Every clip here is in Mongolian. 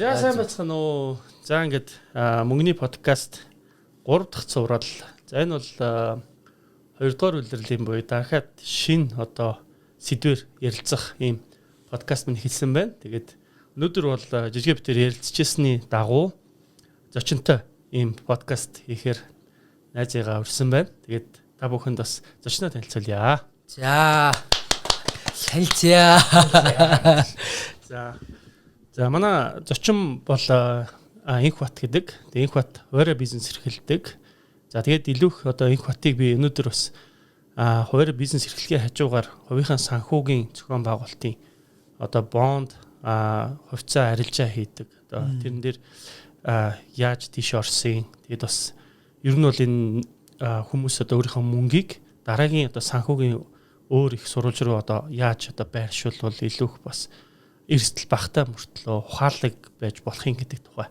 За, сайн байцгаана уу. За, ингээд мөнгөний подкаст 3 дахь цуврал. За, энэ бол 2 дугаар улирлын буюу дахиад шинэ одоо сэдвээр ярилцах ийм подкаст минь эхэлсэн байна. Тэгээд өнөөдөр бол жижиг битэр ярилцчихсны дагуу зочинтой ийм подкаст хийхээр найзыгаа урьсан байна. Тэгээд та бүхэнд бас зочноо танилцуулъя. За, танилцъя. За. За, манай зочин бол Энхбат гэдэг. Тэгээ Энхбат хуваараа бизнес эрхэлдэг. За, тэгээд илүү их одоо Энхбатыг би өнөөдөр бас хуваараа бизнес эрхлэхийн хажуугаар хувийнхаа санхүүгийн зохион байгуулалтын одоо бонд хувьцаа арилжаа хийдэг. Одоо тэрэн дээр яаж тийш орсон. Тэгээд бас ер нь бол энэ хүмүүс одоо өөрийнхөө мөнгийг дараагийн одоо санхүүгийн өөр их сурвалж руу одоо яаж одоо байршуулвал илүү их бас эрсдэл багтай мөртлөө ухаалаг байж болох юм гэдэг тухай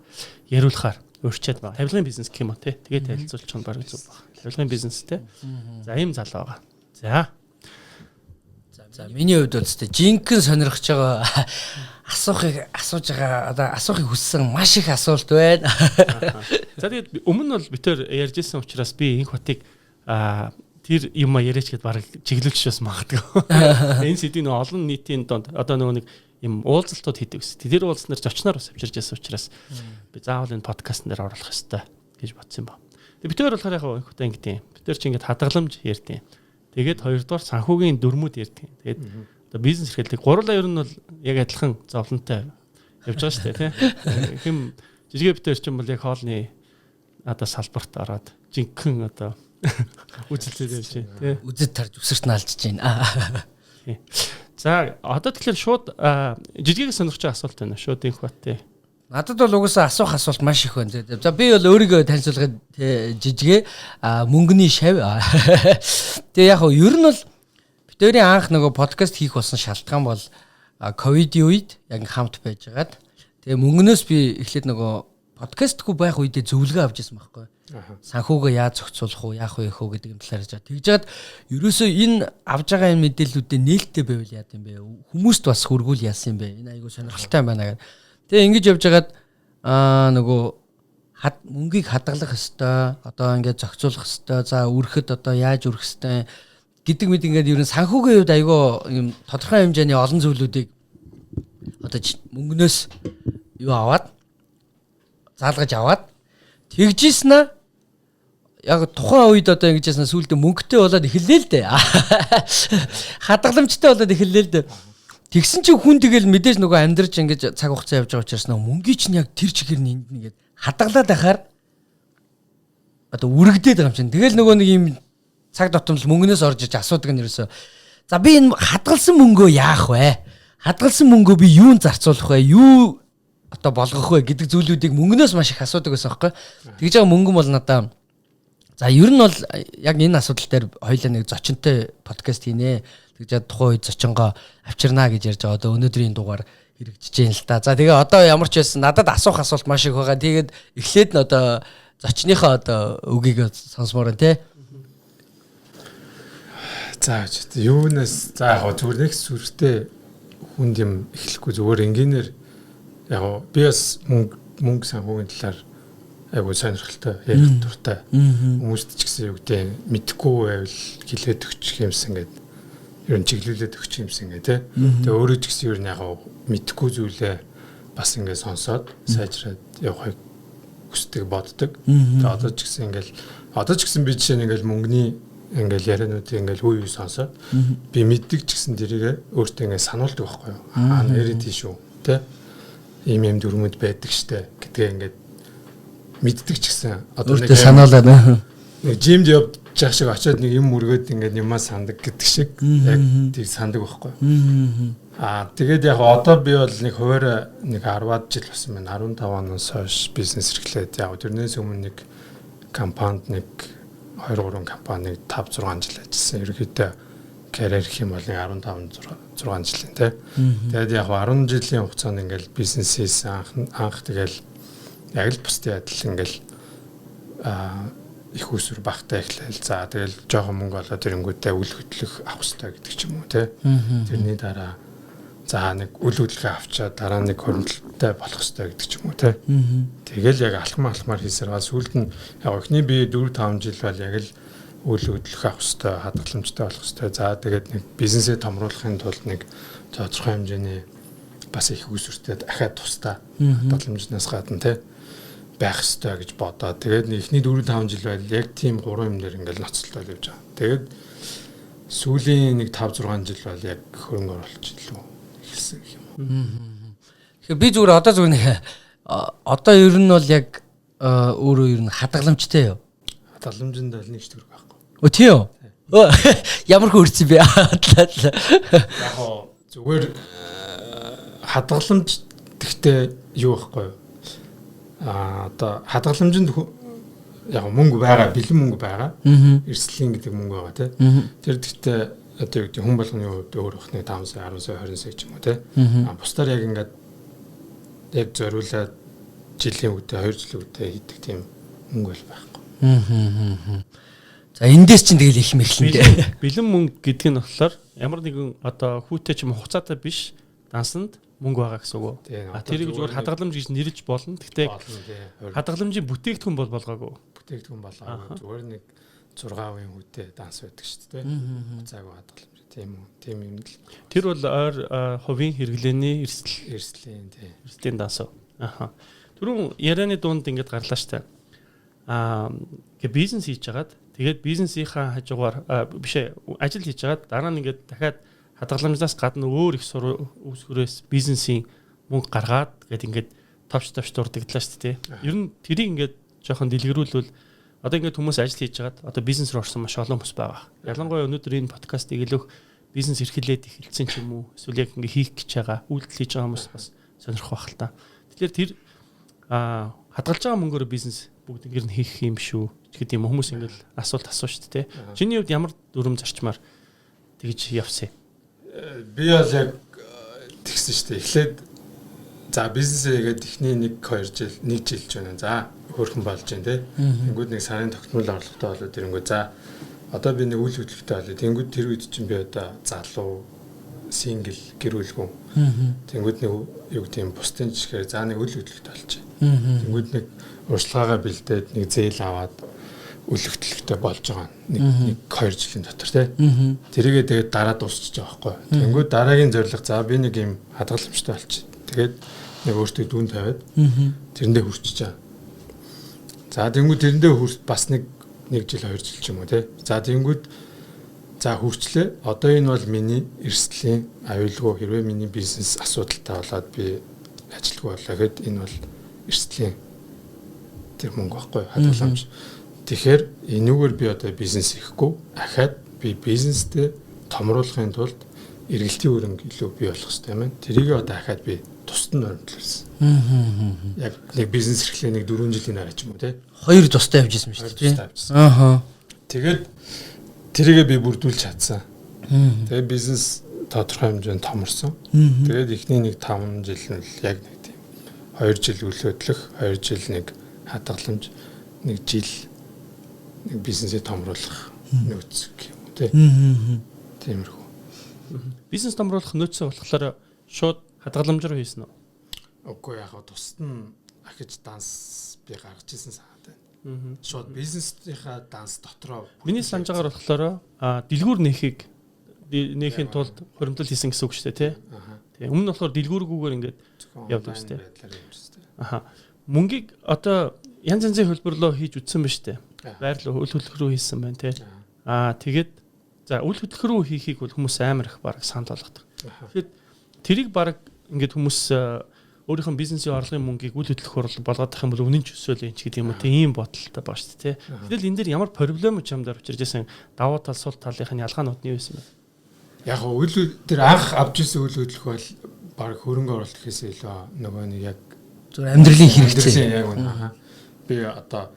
яриулахаар урьчаад байна. Тавилгын бизнес гэх юм уу те. Тэгээд танилцуулчих нь бараг зөв баг. Тавилгын бизнес те. За, ийм залуу байгаа. За. За, миний хувьд бол зөв жинхэнэ сонирхож байгаа, асуухыг асууж байгаа, одоо асуухыг хүссэн маш их асуулт байна. За, тэгээд өмнө нь бол бид тээр ярьж исэн учраас би энэ хотыг тэр юм яриач гэд бараг чиглүүлчих бас магадгүй. Энэ сэдвийн нөгөө олон нийтийн донд одоо нөгөө нэг юм уулзалтууд хийдэг ус. Тэр уулзснаар зочноор бас авчирж байсан учраас би заавал энэ подкастн дээр оруулах ёстой гэж бодсон юм ба. Тэгээ бид хоёр болохоор яг энэ хотоо ингэдэм. Бид хоёр чи ингээд хадгаламж ярьдیں۔ Тэгээд хоёрдугаар санхүүгийн дүрмүүд ярьдیں۔ Тэгээд одоо бизнес эрхэлдэг гурлаа ер нь бол яг адилхан зовлонтой явж байгаа шүү дээ, тий. Хэм жижигэ бид хоёр чинь бол яг хоолны одоо салбарт ороод жинхэнэ одоо үзэлцээд явж байна, тий. Үзэд тарж үсэрт наалдж байна. За, одоо тэгэхээр шууд жижигийг сонирхож байгаа асуулт байна. Шууд инх бат тий. Надад бол угаасаа асуух асуулт маш их байна. За, би бол өөрийгөө танилцуулахад жижигээ мөнгөний шав. Тэгээ яг ер нь бол битэрийн анх нөгөө подкаст хийх болсон шалтгаан бол ковидын үед яг хамт байжгаад, тэгээ мөнгнөөс би эхлээд нөгөө подкастгүй байх үедээ зөвлөгөө авч ирсэн байхгүй. Санхүүгээ яаж зохицуулах уу, яах вэ хөө гэдэг юм талаар ярьж байгаа. Тэгж жаад ерөөсөө энэ авж байгаа энэ мэдээллүүдээ нээлттэй байвал яад юм бэ? Хүмүүст бас хүргүүл яасан юм бэ? Энэ айгуу сонирхолтой байна гэдэг. Тэгээ ингэж явж хагаад нөгөө мөнгийг хадгалах ёстой, одоо ингээд зохицуулах ёстой, за өрөхөд одоо яаж өрөх ёстой гэдэг мэд ингээд ер нь санхүүгийн хувьд айгуу юм тодорхой хэмжээний олон зүйлүүдийг одоо мөнгнөөс юу аваад заалгаж аваад тэгжсэн аа. Яг тухайн үед одоо ингэж яасан, сүүлдээ мөнгөтэй болоод эхэллээ л дээ. Хадгаламжтай болоод эхэллээ л дээ. Тэгсэн чинь хүн тэгэл мэдээж нөгөө амьдарч ингэж цаг хугацаа явж байгаа учраас нөгөө мөнгийг чинь яг тэр чигээр нь энд нэгээд хадгалаад байхаар одоо үрэгдээд байгаа юм чинь. Тэгэл нөгөө нэг юм цаг тутамд мөнгнөөс орж иж асуудаг нь ерөөсөө за би энэ хадгалсан мөнгөө яах вэ? Хадгалсан мөнгөө би юунд зарцуулах вэ? Юу одоо болгох вэ гэдэг зүйлүүдийг мөнгнөөс маш их асуудаг байсан байхгүй. Тэгж байгаа мөнгөн бол надаа. За, ер нь бол яг энэ асуудал дээр хоёлаа нэг зочинтой подкаст хийнэ. Тэгж яд тухайн үед зочингоо авчирнаа гэж ярьж байгаа. Одоо өнөөдрийн дугаар хэрэгжиж байна л та. За, тэгээ одоо ямар ч байсан надад асуух асуулт маш их байгаа. Тэгээд эхлээд нь одоо зочныхоо одоо үгийг сонсомоор байна те. За, юунаас за яг зүгээр нэг сүртэй хүнд юм эхлэхгүй, зүгээр энгийнээр яг би бас мөнгө санхүүгийн талаар айгуу сонирхолтой, ярих дуртай. Хүмүүст ч гэсэн юу гэдэг мэдэхгүй байвал хэлээд өгчих юмсан гэдэг. Ер нь чиглүүлээд өгчих юмсан гэдэг тий. Тэгээ өөрөө ч гэсэн ер нь яг мэдэхгүй зүйлээ бас ингээд сонсоод сайжраад явахыг хүсдэг, боддог. Тэгээ одоо ч гэсэн ингээд одоо ч гэсэн би жишээ нь ингээд мөнгөний ингээд яриануудыг ингээд үе үе сонсоод би мэддэг ч гэсэн тэрийг өөртөө ингээд сануулдаг байхгүй юу. Аа, нэрээ тийш үү тий. Ийм юм дүрмүүд байдаг штэ гэдгээ ингээд мэддэг ч гэсэн одоо нэг санаалаа нэг жимд явж байгаа шиг очиод нэг юм өргөөд ингээд юмаа сандаг гэдэг шиг яг тийм сандаг байхгүй. Аа, тэгээд яг одоо би бол нэг хуваараа нэг 10-аад жил болсон байна. 15 оноос хойш бизнес эрхлээд, яг тэрнээс өмнө нэг компанид нэг 2 3 компани 5 6 жил ажилласан. Ерөнхийдөө карьер гэх юм бол нэг 15 6 жилийн тий. Тэгээд яг 10 жилийн хугацаанд ингээд бизнес хийсэн. Анх тэгэл яг л бусдын адил ингээл их усүр багтаа эхлээл. За, тэгэл жоохон мөнгө олоод ирэнгүүтээ үл хөдлөх авах хэрэгтэй гэдэг ч юм уу тий. Тэрний дараа За нэг үл хөдлөхөө авчаад дараа нэг хоримтлалтай болох хэрэгтэй гэдэг ч юм уу те. Тэгэл яг алхам алхмаар хийсээр ба сүүлд нь яг эхний би 4 5 жил бол яг л үл хөдлөх авах хэрэгтэй, хадгаламжтай болох хэрэгтэй. За тэгээд нэг бизнесээ томруулахын тулд нэг тодорхой хэмжээний бас их үүсвэртэй дахиад тусдаа хадгаламжнаас гадна те байх хэрэгтэй гэж бодоод тэгээд нэг эхний 4 5 жил байл яг тийм гурван юм дээр ингээл ноцолтол явж байгаа. Тэгээд сүүлийн нэг 5 6 жил бол яг хөрөнгө оруулалт илүү эхэлсэн гэх юм уу. Тэгэхээр би зүгээр одоо зүгээр нэг одоо ер нь бол яг өөрөө ер нь хадгаламжтай юу? Хадгаламжинд бол нэг ч төгрөг байхгүй. Өө тийм үү? Ямар хөрсөн бэ? Яг гоо зүгээр хадгаламж гэхдээ юу байхгүй юу? Одоо хадгаламжинд яг мөнгө байгаа, бэлэн мөнгө байгаа. Эрсдлийн гэдэг мөнгө байгаа тий. Тэр гэхдээ одоо юу гэдэг хүн болгоны хувьд өөр их нэг 5 сая, 10 сая, 20 сая ч юм уу тий. А бусдаар яг ингээд яг зориулаад жилийн үедээ, 2 жилийн үедээ хийдэг тийм мөнгө бол байхгүй. За эндээс чинь тэгэл их мэхлэн дээ. Бэлэн мөнгө гэдэг нь болохоор ямар нэгэн одоо хүүтэй ч юм хугацаатай биш дансанд мөнгө байгаа гэсэн үг. А тэрийг зүгээр хадгаламж гэж нэрлэж болно. Гэхдээ хадгаламжийн бүтээгдэхүүн бол болгоогүй. Бүтээгдэхүүн болгоогүй. Зүгээр нэг 6% хүүтэй данс байдаг шүү дээ. Хугацаагүй хадгаламж. Тийм үү. Тийм юм л. Тэр бол ойр хувийн хэрэглээний эрсдэл. Эрсдлийн тийм. Эрсдлийн данс. Аха. Түрүүн ярианы дунд ингээд гарлаа штэ. Аа гэ бизнес хийж хагаад тэгээд бизнесийнхаа хажуугаар биш ажил хийж хагаад дараа нь ингээд дахиад хадгаламжнаас гадна өөр их сур үүсгэрээс бизнесийн мөнгө гаргаад гээд ингээд товч товч дурдагдлаа шүү дээ. Ер нь тэрийг ингээд жоохон дэлгэрүүлвэл одоо ингээд хүмүүс ажил хийж хагаад одоо бизнес рүү орсон маш олон хүмүүс байгаа. Ялангуяа өнөөдөр энэ подкастыг илүү бизнес эрхлээд эхэлсэн ч юм уу эсвэл яг ингээд хийх гэж байгаа, үйлдэл хийж байгаа хүмүүс бас сонирхох байх л та. Тэгэхээр тэр хадгалж байгаа мөнгөөр бизнес бүгднгээр нь хийх юм шүү гэдэг юм хүмүүс ингээд асуулт асуу шүү дээ. Чиний хувьд ямар дүрм зарчмаар тэгж явсан юм? Би бол яг тэгсэн шүү дээ. Эхлээд за бизнесээ хийгээд эхний 1 2 жил 1 жил ч байна. За хөөрхөн болж байна те. Тэнгүүд нэг сарын тогтмол орлоготой болоод ирэнгүү за одоо би нэг үйл хөдлөлттэй болоо. Тэнгүүд тэр үед чинь би одоо залуу сингл гэр бүлгүй. Тэнгүүд нэг юу гэдэг юм бусдын жишгээр за нэг үйл хөдлөлттэй болчих. Тэнгүүд нэг урьдчилгаагаа бэлдээд нэг зээл аваад үл хөдлөлттэй болж байгаа. Нэг 2 жилийн дотор тий. Тэрийгээ тэгээд дараа дуусчих байгаа байхгүй. Тэнгүүд дараагийн зорилго за би нэг юм хадгаламжтай болчих. Тэгээд нэг өөртөө дүн тавиад тэрэндээ хүрчиж байгаа. За тэнгүүд тэрэндээ хүрт бас нэг жил 2 жил ч юм уу тий. За тэнгүүд за хүрчлээ. Одоо энэ бол миний эрсдлийн аюулгүй хэрвээ миний бизнес асуудалтай болоод би ажилгүй боллоо гэхэд энэ бол эрсдлийн тэр мөнгө байхгүй хадгаламж. Тэгэхээр энүүгээр би одоо бизнес хийхгүй ахаад би бизнестэй томруулахын тулд эргэлтийн хөрөнгө илүү бий болох хэрэгтэй юм байна. Тэрийг одоо ахаад би тусад нь баримтлуулсан. Яг нэг бизнес эрхлээ нэг 4 жилийн дараа ч юм уу те. Хоёр тустай явж исэн шүү дээ. Аа. Тэгээд тэрийгээ би бүрдүүлж чадсан. Тэгээд бизнес тодорхой хэмжээнд томорсон. Тэгээд эхний нэг 5 жил нь л яг нэг тийм 2 жил үл хөдлөх, 2 жил нэг хадгаламж, нэг жил нэг бизнесээ томруулах нөөц гэх юм уу те. Тиймэрхүү. Бизнес томруулах нөөцөө болохоор шууд хадгаламж руу хийсэн үү? Үгүй яг тусад нь ахиж данс би гаргаж ирсэн санаад байна. Шууд бизнесийнхаа данс дотроо. Миний санаж байгаагаар болохоор дэлгүүр нээхийн тулд хуримтлал хийсэн гэсэн үг шүү дээ тий. Тийм. Өмнө нь болохоор дэлгүүргүүгээр ингээд явдаг шүү дээ. Аха. Мөнгийг одоо янз янзын хөлбөрлөө хийж үтсэн ба шүү дээ. Байрлал үл хөдлөх рүү хийсэн байна тий. Аа тэгээд за үл хөдлөх рүү хийхийг бол хүмүүс амар их баг санал болгодог. Тэгэхээр тэрийг баг ингээд хүмүүс өөрийнх нь бизнесийн орлогын мөнгийг үл хөдлөх хурал болгоод ах юм бол үнэн ч өсөөл юм ч гэдэг юм уу тийм бодолтой байгаа шүү дээ. Тэгэл энэ дээр ямар проблем чамдаар учирч байсан давуу тал сул талынх нь ялгаанууд нь юу байсан бэ? Яг үл тэр анх авч ирсэн үл хөдлөх бол баг хөрөнгө оруулалт гэхээс илүү нөгөө нэг яг зүгээр амьдралын хэрэгцээ яг үнэ. Би одоо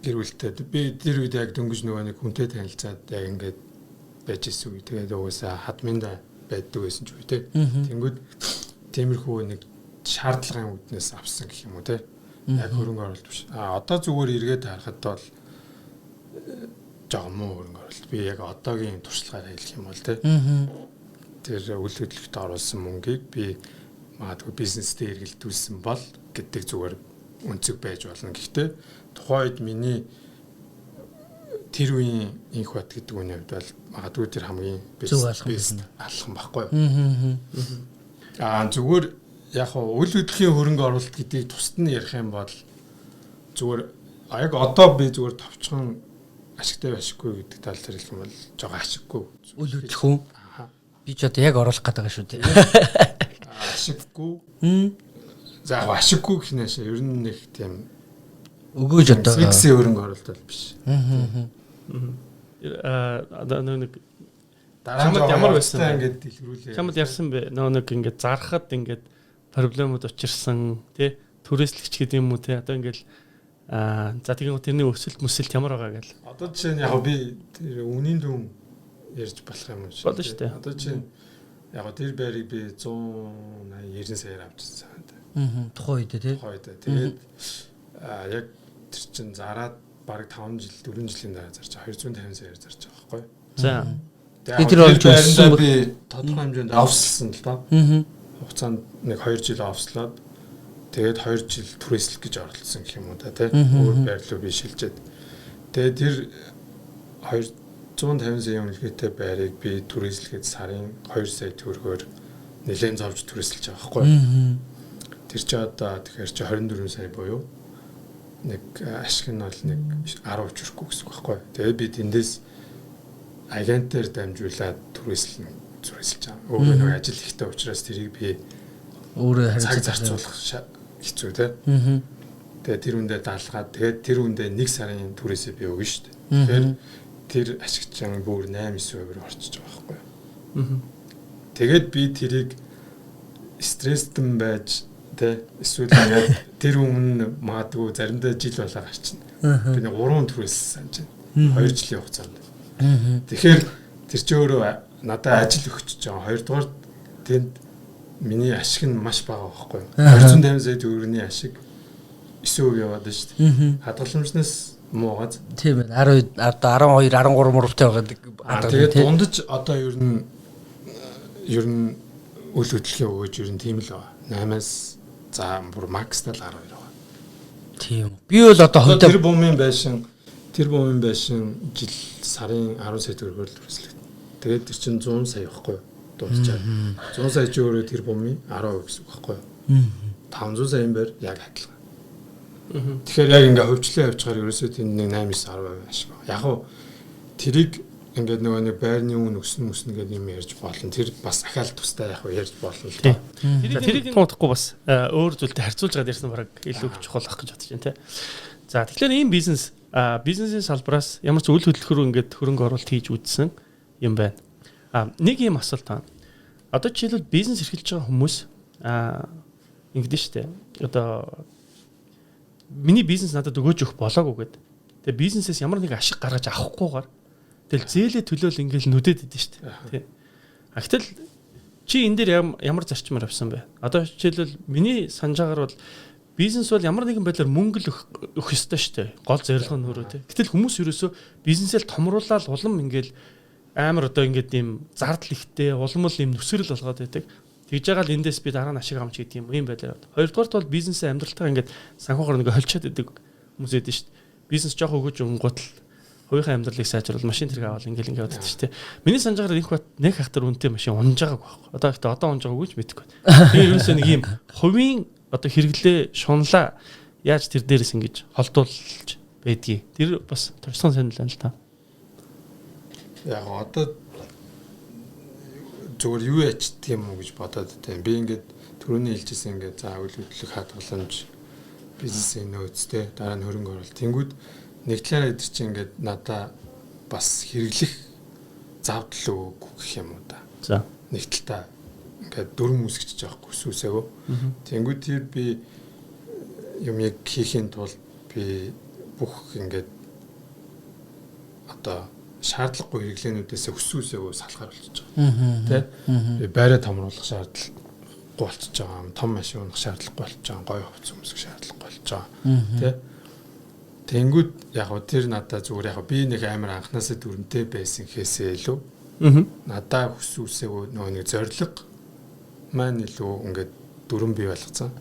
гэр бүлтэй би тэр үед яг дөнгөж нөгөө нэг хүнтэй танилцаад яг ингээд байж исэн үе. Тэгээд угаасаа хадминда байдаг байсан ч үе те. Тэнгүүд тиймэрхүү нэг шаардлагын үүднээс авсан гэх юм уу те. Яг хөрөнгө оруулалт биш. А одоо зүгээр эргээд харахад бол жоохон муу хөрөнгө оруулалт. Би яг одоогийн туршлагаар хэлэх юм бол те. Тэр үйл хөдлөлтөд оруулсан мөнгийг би магадгүй бизнестэй эргэлдүүлсэн бол гэдэг зүгээр өнцөг байж болно. Гэхдээ тухайн үед миний тэр үеийн Энхбат гэдэг үний хувьд бол магадгүй тэр хамгийн best алхам байхгүй юу. Аа зүгээр яг хөө үйл хөдлөлийн хөрөнгө оруулалт гэдгийг тусад нь ярих юм бол зүгээр яг одоо би зүгээр товчхон ашигтай ашиггүй гэдэг тал дээр хэлэх юм бол жоо ашиггүй. Үйл хөдлөх үү? Би ч одоо яг оруулах гэдэг байгаа шүү дээ. Ашиггүй. За яг ашиггүй гэх нээшээ ер нь нэг тийм өгөөж одоо секси хөрөнгө оруулалт бол биш. Аа нэг дараа нь ямар байсан бэ? Ингээд дэлгэрүүлээ. Чамд ярьсан бэ? Нөө нэг ингээд зархад ингээд проблемууд учирсан тий түрээслэгч гэдэг юм уу тий одоо ингээд аа за тэгин тэрний өсөлт мөсөлт ямар байгаа гэл. Одоо жишээ нь яг би тэр үнийн дүн ярьж болох юм шиг. Болно шүү дээ. Одоо жишээ нь яг тэр байрыг би 180 90 саяар авчихсан. Аа тухайн үед тий. Тухайн үед. Тэгээд яг тэр чин зараад бараг 5 жил 4 жилийн дараа зарч 250 саяар зарч байгаа байхгүй. За. Тэгээд тэр болж өссөн би тодорхой хэмжээнд офслсон л доо. Хугацаанд нэг 2 жил офслоод тэгээд 2 жил түрээслэх гэж оролцсон гэх юм уу да тий. Өөр байр руу би шилжээд. Тэгээд тэр 250 сая үнэлгээтэй байрыг би түрээслэхэд сарын 2 сая төгрөгөөр нэлээд зовж түрээсэлж байгаа байхгүй. Тэр чи одоо тэгэхээр чи 24 сая буюу нэг ашиг нь бол нэг 10 хүрэхгүй гэсэн үг байхгүй. Тэгээд би тэндээс агентээр дамжуулаад түрээслэн түрээсэлж байгаа. Өөрөө нэг ажил ихтэй учраас тэрийг би өөрөө цаг зарцуулах хэцүү те. Тэгээд тэр үндэ даалгаад тэгээд тэр үндэ нэг сарын түрээсээ би өгнө шүү дээ. Тэгэхээр тэр ашиг чинь бүр 8-9% орчиж байгаа байхгүй. Тэгээд би тэрийг стресстэн байж тэ эсвэл ингээд тэр өмнө магадгүй заримдаа жил болоо гарчна. Би нэг 3 түрээс санаж байна. 2 жилийн хугацаанд. Тэгэхээр тэр чинь өөрөө надад ажил өгч байгаа. Хоёрдугаар тэнд миний ашиг нь маш бага байхгүй юу? 250 сая төгрөгийн ашиг 9% яваад байна шүү дээ. Хадгаламжнаас муугаз. Тийм ээ. 10 одоо 12 13 мөрөвтэй байгаа. Тэгээд дундаж одоо ер нь үйл хөдлөлийн өгөөж ер нь тийм л байгаа. 8-аас за бүр макстал 12 байгаа. Тийм. Би бол одоо хувьдаа тэр бумын байшин жил сарын 10 сая төгрөгөөр л үргэлжлэгдэнэ. Тэгээд тэр чинь 100 сая байхгүй юу? Дунджаар. 100 сая чи өөрөө тэр бумын 10% гэсэн үг байхгүй юу? 500 саяын байр яг адилхан. Тэгэхээр яг ингээ хөвчлээ явчихаар ерөөсөө тэнд нэг 8 9 10% ашиг байна. Яг уу тэрийг ингээд нөгөө нэг байрны үн өснө мөснө гэдэг юм ярьж болно. Тэр бас ахаал тустай яг ярьж болно л доо. Тэрийг тунхдахгүй бас өөр зүйлтэй харьцуулж байгаа дээрсэн бараг илүү их чухал ах гэж бодож байна те. За тэгэхээр ийм бизнес бизнесийн салбараас ямар ч үйл хөдлөх рүү ингээд хөрөнгө оруулалт хийж үзсэн юм байна. Нэг юм асуулт байна. Одоо жишээлбэл бизнес эрхэлж байгаа хүмүүс ингэдэж штэ. Одоо миний бизнес надад өгөөж өгөх болоогүй гэд. Тэгээ бизнесээс ямар нэг ашиг гаргаж авахгүйгээр тэгэл зээлээ төлөөл ингээл нүдэд идэв штэ. Тий. А гэтэл чи энэ дээр ямар зарчмаар авсан бэ? Одоо жишээлбэл миний санджаагаар бол бизнес бол ямар нэгэн байдлаар мөнгө л өгөх ёстой штэ. Гол зорилго нь өөрөө тий. Гэтэл хүмүүс ерөөсөө бизнесээ л томруулаад улам ингээл амар одоо ингээд ийм зардал ихтэй улам л ийм нүсрэл болгоод байдаг. Тэгж байгаа л эндээс би дараа нь ашиг авч гэдэг юм байлаа. Хоёрдугаарт бол бизнесээ амьдралтайгаа ингээд санхүүгаар нэг холчоод идэг хүмүүс байдаг шүү дээ. Бизнес жоох өгөөж өнгөт л хувийнхаа амьдралыг сайжруулах машин тэрэг авал ингээл ингээд боддог шүү дээ. Миний санджаагаар инх бат нэг хахтар үнэтэй машин унж байгааг байхгүй. Одоо ихтэй одоо унж байгаагүй ч мэдэхгүй. Тэгээ ерөөсөө нэг юм хувийн одоо хэрэглээ шунлаа яаж тэр дээрээс ингэж холдуулж байдгийг. Тэр бас туршсан сонирхол байна л та. Яг одоо зүгээр юу ячдаг юм уу гэж бодоод тайм. Би ингээд түрүүний хэлжсэн ингээд за үйл хөдлөх хадгаламж бизнесийн нөөцтэй дараа нь хөрөнгө оруулалт. Тэнгүүд нэг талаараа эдэр чинь ингээд надаа бас хэрэглэх завдал өгөөгүй гэх юм уу да. За. Нэг талтаа ингээд дүрм үүсгэж байгаа байхгүй сүсээгөө. Тэнгүүд тэр би юмыг хийхийн тулд би бүх ингээд одоо шаардлагагүй хэрэглээнүүдээс өсвөсөөгөө салахаар болчихж байгаа. Тэ? Би байраа томруулах шаардлагагүй болчихж байгаа. Том машин унах шаардлагагүй болчихж байгаа. Гоё хувцас өмсөх шаардлагагүй болчихж байгаа. Тэ? Тэнгүүд яг гоо тэр надаа зүгээр яг би нэг амар анханасаа дүрмтэй байсан гэхээсээ илүү Надаа хүс үсээгүй нөгөө нэг зорилго маань илүү ингээд дүрэн бий болгоцсон.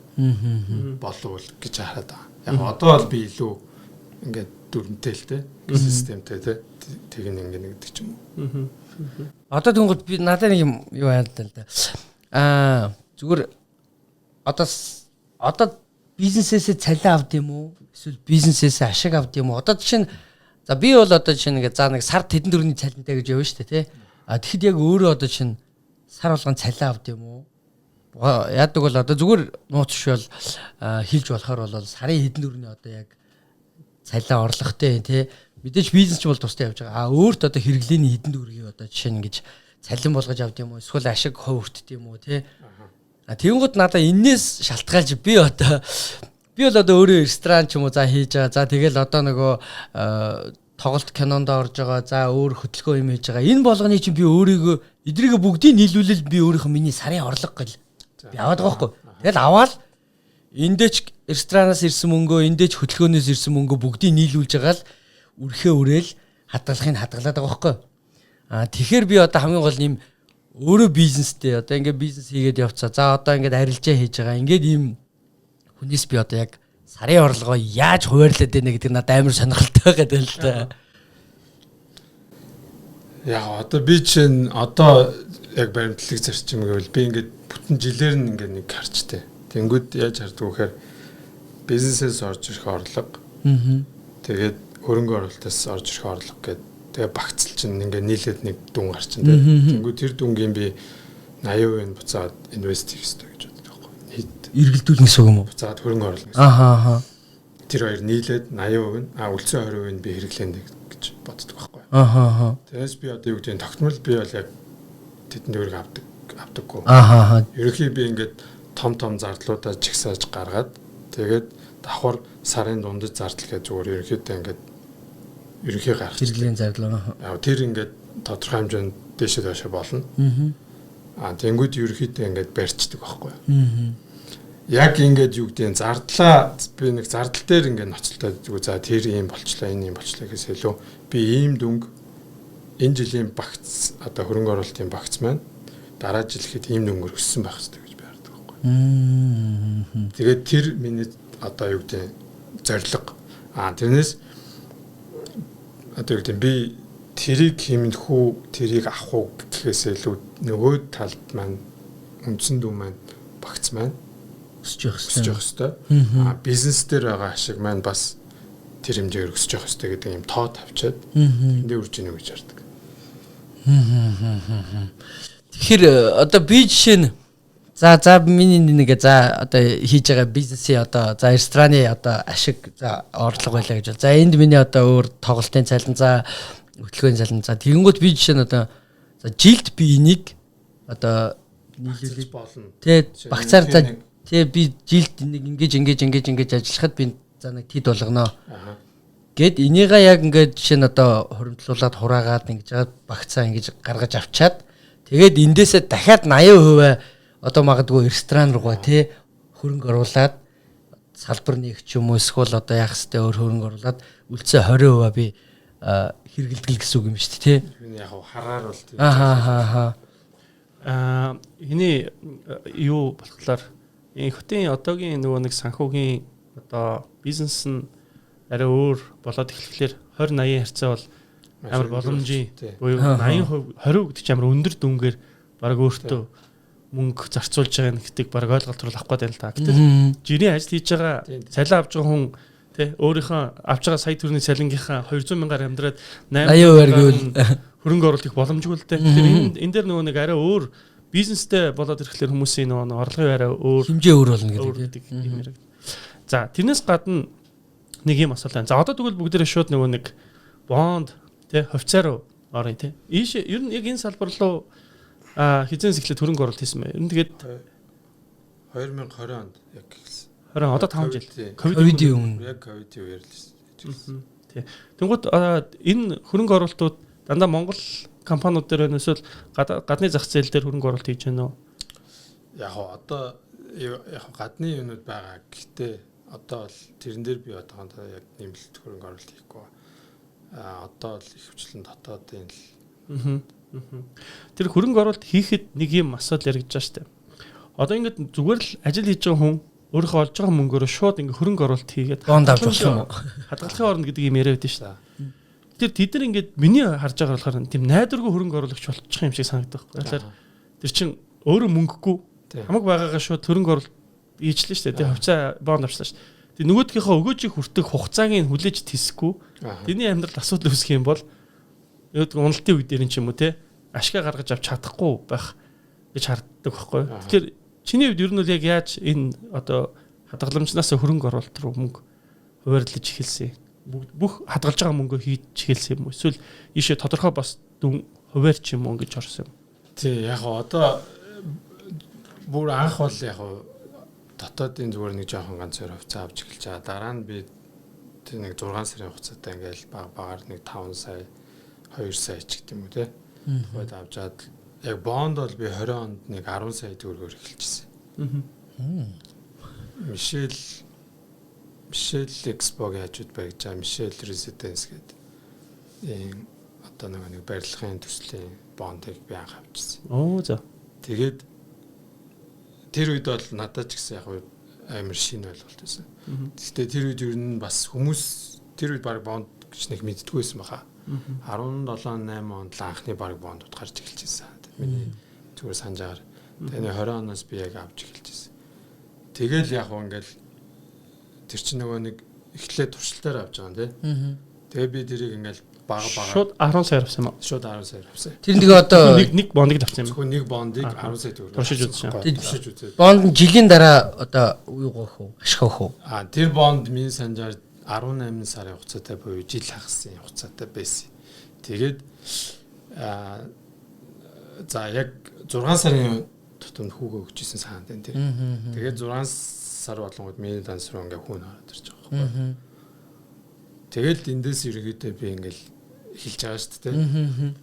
Болов гэж хараад байгаа. Яг одоо бол би илүү ингээд дүрмтэй л те системтэй те тэг нэг ингээд нэгдэг ч юм уу. Одоо тэнгууд би надад нэг юм юу яалаа л да. Аа зүгээр одоо бизнесээсээ цалин авд юм уу? Эсвэл бизнесээсээ ашиг авд юм уу? Одоо жишээ нь за би бол одоо жишээ нь ингээд за нэг сар тэдэн төгрөгийн цалинтай гэж явна шүү дээ, тий. А тэгэхэд яг өөрөө одоо жишээ нь сар болгон цалин авд юм уу? Яадаг бол одоо зүгээр нууц биш бол хэлж болохоор бол сарын хэдэн төгрөгийн одоо яг цалин орлоготой тий. Мэдээж бизнес ч бол тустай явж байгаа. А өөрт одоо хэрэглээний хэдэн төгрөгийг одоо жишээ нь ингэж цалин болгож авд юм уу? Эсвэл ашиг хувь өртдөг юм уу, тий. А тэгэнгүүт надаа энээс шалтгаалж би одоо би бол одоо өөрөө ресторан ч юм уу за хийж байгаа. За тэгэл одоо нөгөө тоглолт кинонд орж байгаа. За өөр хөтөлбөр юм хийж байгаа. Энэ болгоны чинь би өөрийгөө эдрийгээ бүгдийг нийлүүлэл би өөрийнхөө миний сарын орлого гэл би аваад байгаа байхгүй. Тэгэл аваад эндээч ресторанаас ирсэн мөнгөө, эндээч хөтөлбөрөөс ирсэн мөнгөө бүгдийг нийлүүлж байгаа л үрхээ үрээл хадгалахыг хадгалаад байгаа байхгүй. А тэгэхээр би одоо хамгийн гол нь юм өөрөө бизнестэй одоо ингээд бизнес хийгээд явцаа. За одоо ингээд арилжаа хийж байгаа. Ингээд ийм хүнээс би одоо яг сарын орлогоо яаж хуваарлаад байна гэдэг надад амар сонирхолтой байгаа даа л да. Яг одоо би чинь одоо яг баримтлаг зарчим гэвэл би ингээд бүтэн жилээр нь ингээд нэг харчтай. Тэнгүүд яаж харддаг вэ гэхээр бизнесээс орж ирэх орлого. Тэгээд хөрөнгө оруулалтаас орж ирэх орлого гэдэг. Тэгээ багцл чинь ингээд нийлээд нэг дүн гарчин тэ. Тэнгүүд тэр дүнгийн би 80% нь буцаад инвест хийх хэрэгтэй гэж боддог байхгүй. Нийт эргэлдүүлнэ гэсэн үг юм уу? Буцаад хөрөнгө оруулалт. Ахаа. Тэр хоёр нийлээд 80% нь үлдсэн 20% нь би хэрэглээнэ гэж боддог байхгүй. Ахаа. Тэрээс би одоо юу гэдэг нь тогтмол би бол яг тэдэн төгрөг авдаггүй. Ахаа. Ерөнхий би ингээд том том зардлуудаа чагсааж гаргаад тэгээд давхар сарын дундаж зардал гэж зүгээр ерөнхийдөө ингээд ерөнхий гарах хэрэглээний зардал. Тэр ингээд тодорхой хэмжээнд дээшээ доошоо болно. Аа тэнгууд ерөнхийдөө ингээд барьцдаг байхгүй. Яг ингээд юу гэдэг нь зардлаа би нэг зардал дээр ингээд ноцолтой зүгээр за тэр ийм болчлаа энэ ийм болчлаа гэхээс илүү би ийм дүнг энэ жилийн багц одоо хөрөнгө оруулалтын багц маань дараа жил ихэд ийм дүнгээр өссөн байх хэрэгтэй гэж би хардаг байхгүй. Тэгээд тэр миний одоо юу гэдэг нь зорилго. Аа тэрнээс одоо юу гэдэг нь би тэрийг хэмнэх үү, тэрийг авах уу гэхээс илүү нөгөө талд маань үндсэн дүн маань багц маань өсөж явах хэрэгтэй. Аа бизнес дээр байгаа ашиг маань бас тэр хэмжээгээр өсөж явах хэрэгтэй гэдэг юм тоо тавьчаад тэндээ үрж ийнө гэж хардаг. Тэгэхээр одоо би жишээ нь за миний нэг за одоо хийж байгаа бизнесийн одоо за рестораны одоо ашиг за орлого байлаа гэж. За энд миний одоо өөр тоглолтын цалин за хөтөлбөрийн цалин за тэгэнгүүт би жишээ нь одоо за жилд би энийг одоо нийлүүлж болно. Тэ багцаар за тэ би жилд энийг ингэж ажиллахад би за нэг тэд болгоно. Гэд энийгээ яг ингээд жишээ нь одоо хуримтлуулад хураагаад ингэж жаад багцаа ингэж гаргаж авчаад тэгээд эндээсээ дахиад 80% одоо магадгүй ресторан руугаа тий хөрөнгө оруулаад салбар нээх ч юм уу эсвэл одоо яах хэвтэй өөр хөрөнгө оруулаад үлдсэн 20% би хэрэгэлдэг гэсэн үг юм шүү дээ тий. Яг хараар бол тий. Аа. Аа энэ юу болохоор энэ хотын одоогийн нөгөө нэг санхүүгийн одоо бизнес нь арай өөр болоод эхлэхлээр 20 80 харьцаа бол амар боломжийн буюу 80% 20 гэдэг чинь амар өндөр дүнгээр баг өөртөө мөнгө зарцуулж байгаа гэдэг баг ойлголт руу авах гээд байна л та. Гэтэл жирийн ажил хийж байгаа цалин авч байгаа хүн тий өөрийнхөө авч байгаа сая төгрөгийн цалингийнхаа 200 мянгаар амьдраад 80% гэвэл хөрөнгө оруулалт их боломжгүй л дээ. Тэгэхээр энэ дээр нөгөө нэг арай өөр бизнестэй болоод ирэхлээр хүмүүсийн нөгөө орлогын арай өөр хэмжээ өөр болно гэдэг юм яриг. За тэрнээс гадна нэг юм асуулт байна. За одоо тэгвэл бүгдээрээ шууд нөгөө нэг бонд тий хувьцаа руу оръё тий. Ийш ер нь яг энэ салбар руу хизэнс эхлээд хөрөнгө оруулалт хийсэн бай. Ер нь тэгээд 2020 онд яг эхэлсэн. 20 одоо 5 жил. Ковидын өмнө. Яг ковидын үеэр л хийсэн. Тий. Тэнгууд энэ хөрөнгө оруулалтууд дандаа Монгол компаниуд дээр байна эсвэл гадны зах зээл дээр хөрөнгө оруулалт хийж байна уу? Яг одоо яг гадны юмнууд байгаа. Гэхдээ одоо бол тэрэн дээр би одоохондоо яг нэмэлт хөрөнгө оруулалт хийхгүй. А одоо л ихэвчлэн дотоодын л Тэр хөрөнгө оруулалт хийхэд нэг юм асуудал яригдж байгаа шүү дээ. Одоо ингээд зүгээр л ажил хийж байгаа хүн өөрийнхөө олж байгаа мөнгөөрөө шууд ингээд хөрөнгө оруулалт хийгээд бонд авч болох юм уу? Хадгалахын оронд гэдэг юм яриа байдсан шүү дээ. Тэр тэд нар ингээд миний харж байгаа болохоор тийм найдваргүй хөрөнгө оруулагч болчих юм шиг санагдах байхгүй. Тэгэхээр тэр чин өөрөө мөнгөгүй хамаг байгаагаа шууд хөрөнгө оруулалт хийжлээ шүү дээ. Тэр хувьцаа бонд авчлаа шүү дээ. Тэр нөгөөдгийнхөө өгөөжийг хүртэх хугацааг нь хүлээж тэсэхгүй. Тэрний амьдралд асуудал үүсэх юм бол уналтын үе дээр нь ч юм уу те ашгаа гаргаж авч чадахгүй байх гэж харддаг байхгүй. Тэгэхээр чиний хувьд ер нь бол яг яаж энэ одоо хадгаламжнаас хөрөнгө оруулалт руу мөнгө хуваарлаж эхэлсэн? Бүх хадгалж байгаа мөнгөө хийж эхэлсэн юм уу? Эсвэл ийшээ тодорхой бас дүн хуваарч юм уу гэж орсон юм? Тий, яг одоо бүр анх бол яг дотоодын зүгээр нэг жоохон ганц хоёр хувьцаа авч эхэлж байгаа. Дараа нь би тэр нэг 6 сарын хугацаатай ингээл баг багаар нэг 5 сая, 2 сая ч гэдэг юм уу те. Тухайд авчаад яг бонд бол би 20 онд нэг 10 сая төгрөгөөр эхэлчихсэн. Мишель Экспогийн хажууд барьж байгаа Мишель Residence гэдэг ийм одоо нэг барилгын төслийн бондыг би анх авчихсан. Оо за. Тэгээд тэр үед бол надад ч гэсэн яг амар шинэ ойлголт байсан. Гэхдээ тэр үед ер нь бас хүмүүс тэр үед баг бонд гэж нэг мэддэггүй байсан баха. 17 8 онд л анхны баг бондууд гарч эхэлж байсан. Миний зүгээр санаж агаар. Тэгээ 20 оноос би яг авч эхэлж байсан. Тэгэл яг ингээл тэр чинь нөгөө нэг эхлээд туршилтаар авч байгаа юм тий. Тэгээ би тэрийг ингээл бага бага шууд 10 сая авсан юм уу? Шууд 10 сая авсан. Тэр нэг одоо нэг бондыг авсан юм. Зөвхөн нэг бондыг 10 сая төгрөг туршиж үзсэн. Туршиж үзээд. Бонд нь жилийн дараа одоо юу гоох уу? Ашиг авах уу? А тэр бонд миний санджаар 18 сарын хугацаатай буюу жил хагасын хугацаатай байсан. Тэгээд за яг 6 сарын тутамд хүүгээ өгчээсэн санаад байна тэр. Тэгээд 6 сар болонгод миний данс руу ингээ хүн ороод ирж байгаа байхгүй. Тэгэл эндээс ерөнхийдөө би ингээл эхэлж байгаа шүү дээ.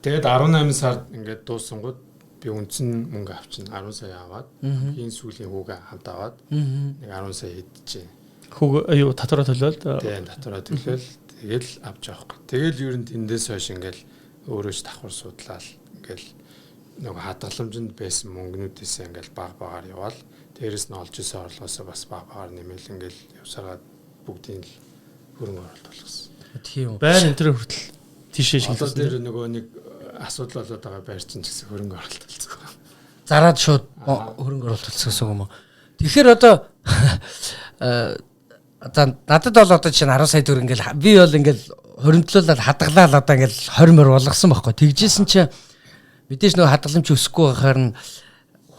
Тэгээд 18 сард ингээд дуусангууд би үндсэн мөнгө авчихна. 10 сая аваад энэ сүүлийн хүүгээ хамт аваад нэг 10 сая идчихэ. Хүүг юу татвараа төлөөл. Тийм, татвараа төлөөл тэгэл авч явах гэ. Тэгэл ер нь тэндээс хойш ингээл өөрөө ч давхар судлаал ингээл нөгөө хадгаламжинд байсан мөнгнүүдээсээ ингээл баг багаар яваал. Дээрээс нь олж исэн орлогоосоо бас баг багаар нэмэл ингээл явсараад бүгдийг л хөрөнгө оруулалт болгосон. Тийм үү. Байр энэ төр хүртэл тийшээ шиглэсэн. Одоо тэр нөгөө нэг асуудал болоод байгаа байр чинь ч гэсэн хөрөнгө оруулалт болсон. Зараад шууд хөрөнгө оруулалт болсон гэсэн үг юм уу? Тэгэхээр одоо за надад бол одоо чинь 10 сая төгрөг ингээл би бол ингээл хоримтлуулаад хадгалаад одоо ингээл 20 мөр болгосон байхгүй. Тэгжсэн чинь мэдээж нөгөө хадгаламж өсөхгүй байхаар нь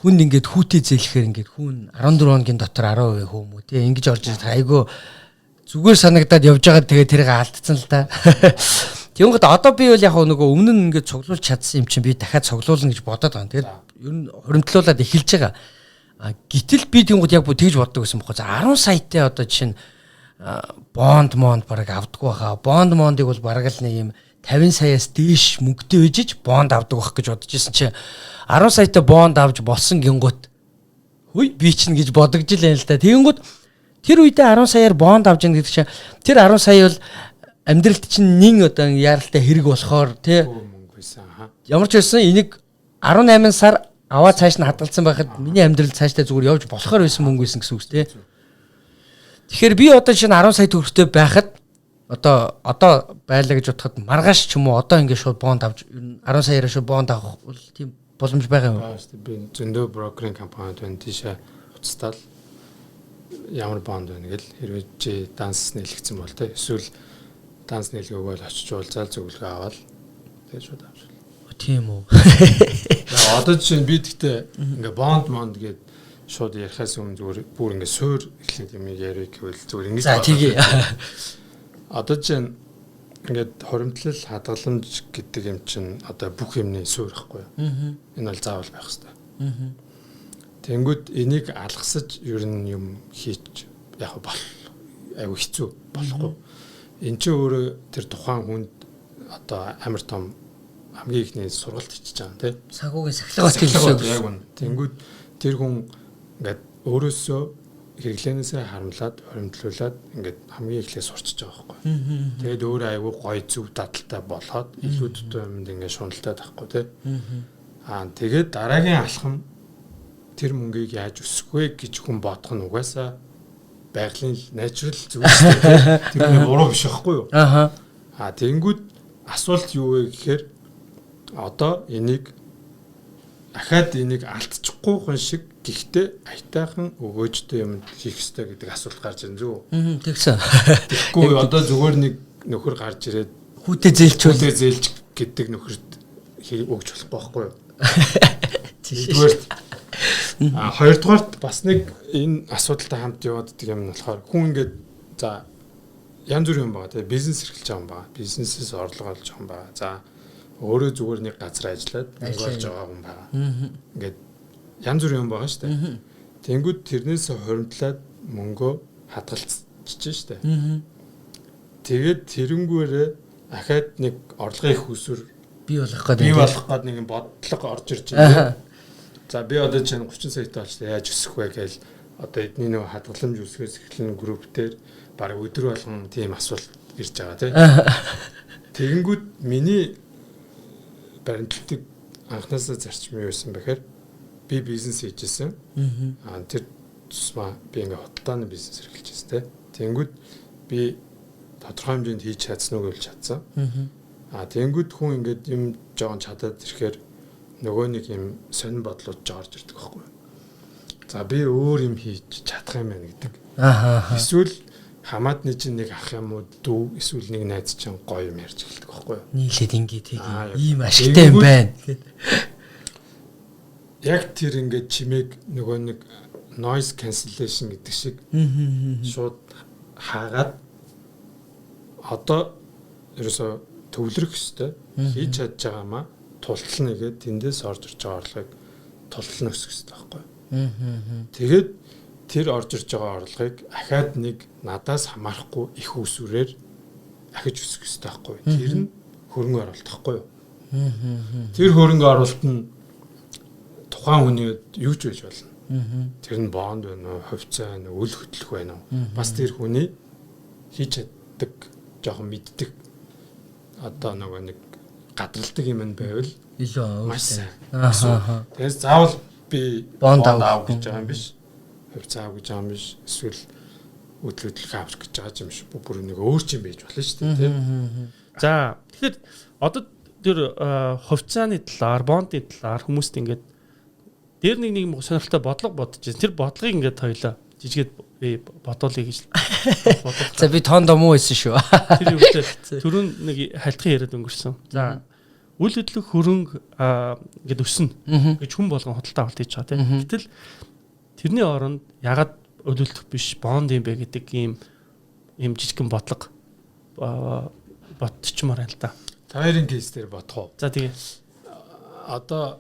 хүн ингээд хүүтэй зээлэхээр ингээд хүн 14 хоногийн дотор 10% хөө мүү тий ингэж орж ирэх айгүй зүгээр санагдаад явж байгаа тэгээ тэрийг алдсан л та. Тэгэнгүүт одоо би бол яг нөгөө өмнө нь ингээд цуглуулж чадсан юм чинь би дахиад цуглуулна гэж бодоод байгаа. Тэгээд ер нь хоримтлуулад эхэлж байгаа. Гэтэл би тэгэнгүүт яг тэгж боддог гэсэн бохоо. За 10 саятай одоо жишээ нь бонд монд бараг авдаггүй хаа. Бонд мондыг бол бараг л нэг юм 50 саяас дээш мөнгөтэй үйжиж бонд авдаг байх гэж бодож исэн чинь 10 саятай бонд авч болсон гингүүт хүй би чинь гэж бодогдож л байна л да. Тэгэнгүүт тэр үедээ 10 саяар бонд авч ийн гэдэг чинь тэр 10 сая бол амьдралд чинь нин одоо яаралтай хэрэг болохоор тий ямар ч байсан энийг 18 сар аваа цааш нь хадгалсан байхад миний амьдрал цаашдаа зүгээр явж болохоор байсан мөнгө байсан гэсэн үг тий. Тэгэхээр би одоо чинь 10 сая төгрөгтэй байхад одоо байлаа гэж бодоход маргааш ч юм уу одоо ингэ шууд бонд авч 10 саяараа шууд бонд авах бол тийм боломж байгаа юм уу? Би зөндөө брокеринг компаниуд байна. Тийшээ хуцтаал ямар бонд байна гэл хэрвээ чи данс нээлгдсэн бол тэ эсвэл данс нээлгөөг бол очиж уулзаал зөвлөгөө аваад тэгээд шууд авч. Тийм үү. Одоо жишээ нь би тэгтээ ингээ бонд монд гээд шууд ярихаас өмнө зүгээр бүр ингээ суур эхлээд юм ярих гэвэл зүгээр ингэж. За тэгье. Одоо чинь ингээд хоримтлал хадгаламж гэдэг юм чинь одоо бүх юмны суурь байхгүй юу? Энэ бол заавал байх хэрэгтэй. Тэнгүүд энийг алгасаж ер нь юм хийж яг бол айгүй хэцүү болохгүй. Энд чинь өөрөө тэр тухайн хүнд одоо амар том хамгийн ихний сургалт хийчихэж байгаа юм тий. Санхүүгийн сахилга бат гэсэн үг. Яг үнэ. Тэнгүүд тэр хүн ингээд өөрөөсөө хэрэглээнээсээ харамлаад хоримтлуулад ингээд хамгийн эхлээ сурчиж байгаа байхгүй. Тэгээд өөрөө айгүй гоё зөв дадалтай болоод илүү дутуу юмд ингээд шуналтай байхгүй тий. Аа тэгээд дараагийн алхам тэр мөнгийг яаж өсгөх вэ гэж хүн бодох нь угаасаа байгалийн natural зүйл шүү дээ. Тэр нэг буруу биш байхгүй юу? Аха. Аа тэгэнгүүт асуулт юу вэ гэхээр одоо энийг ахаад энийг алдчихгүй хүн шиг гэхдээ аятайхан өгөөжтэй юм хийх ёстой гэдэг асуулт гарч ирэн зү. Тэгсэн. Тэгэхгүй одоо зүгээр нэг нөхөр гарч ирээд Хүүтэй зээлчүүл хүүтэй зээлж гэдэг нөхөрт өгч болохгүй байхгүй юу? Нэгдүгээрт а хоёрдугаарт бас нэг энэ асуудалтай хамт яваад идэг юм нь болохоор хүн ингээд за янз бүрийн юм байгаа тийм бизнес эрхэлж байгаа юм байгаа. Бизнесээс орлого олж байгаа юм байгаа. За өөрөө зүгээр нэг газар ажиллаад мөнгө олж байгаа хүн байгаа. Ингээд янз бүрийн юм байгаа шүү дээ. Тэнгүүд тэрнээс хоримтлаад мөнгөө хадгалчихж шүү дээ. Тэгээд тэрэнгүүрээ ахаад нэг орлогын их усүр бий болох гэдэг. Бий болох гээд нэг бодлого орж ирж байна. За би одоо чинь 30 саятай болчихлоо яаж өсөх вэ гээл одоо эдний нөгөө хадгаламж үүсгээс эхлэн групп дээр баг өдөр болгон тийм асуулт ирж байгаа тийм. Тэгэнгүүт миний баримтлагдаг анхнаасаа зарчим юу байсан бэхээр би бизнес хийж исэн. Аа тэр тусмаа би ингээ худалдааны бизнес эрхэлж байсан тийм. Тэгэнгүүт би тодорхой хэмжээнд хийж чадсан уу гэвэл чадсан. Аа тэгэнгүүт хүн ингээд юм жоон чадаад ирэхээр нөгөө нэг юм сонин бодлууд ч орж ирдэг байхгүй. За би өөр юм хийж чадах юм байна гэдэг. Аа. Эсвэл хамаатны чинь нэг ах юм уу дүү эсвэл нэг найз чинь гоё юм ярьж эхэлдэг байхгүй юу? Нийлээд ингээ тэг ийм ашигтай юм байна. Яг тэр ингээд чимээг нөгөө нэг noise cancellation гэдэг шиг шууд хаагаад одоо ерөөсө төвлөрөх ёстой. Хийж чадж байгаамаа тултал нэгээд тэндээс орж ирж байгаа орлогыг тултал нь өсгөх ёстой байхгүй юу? Тэгээд тэр орж ирж байгаа орлогыг ахаад нэг надаас хамаарахгүй их усүрээр ахиж өсгөх ёстой байхгүй юу? Тэр нь хөрөнгө оруулалт байхгүй юу? Тэр хөрөнгө оруулалт нь тухайн хүний юу ч байж болно. Тэр нь бонд байна уу, хувьцаа байна уу, үл хөдлөх байна уу? Бас тэр хүний хийж чаддаг, жоохон мэддэг одоо нөгөө нэг гадралдаг юм байвал илүү маш сайн. Тэгээс заавал би бонд аав гэж байгаа юм биш. Хувьцаа аав гэж байгаа юм биш. Эсвэл хөдлөх авч гэж байгаа юм биш. Бүр нэг өөр ч юм байж болно шүү дээ, тийм. За тэгэхээр одоо тэр хувьцааны талаар, бондын талаар хүмүүст ингээд дээр нэг нэг сонирхолтой бодлого бодож байсан. Тэр бодлогыг ингээд хоёлаа жижигэд би бодуулъя гэж бодлоо. За би тоондоо муу байсан шүү. Тэр үедээ түрүүн нэг халтхан яриад өнгөрсөн. За үл хөдлөх хөрөнгө ингээд өснө гэж хүн болгон худалдаа авалт хийж байгаа тийм. Гэтэл тэрний оронд ягаад үл хөдлөх биш бонд юм бэ гэдэг ийм жижигхэн бодлого ботчмоор байна л да. Та хоёрын кейс дээр бодох уу? За тэгээ. Одоо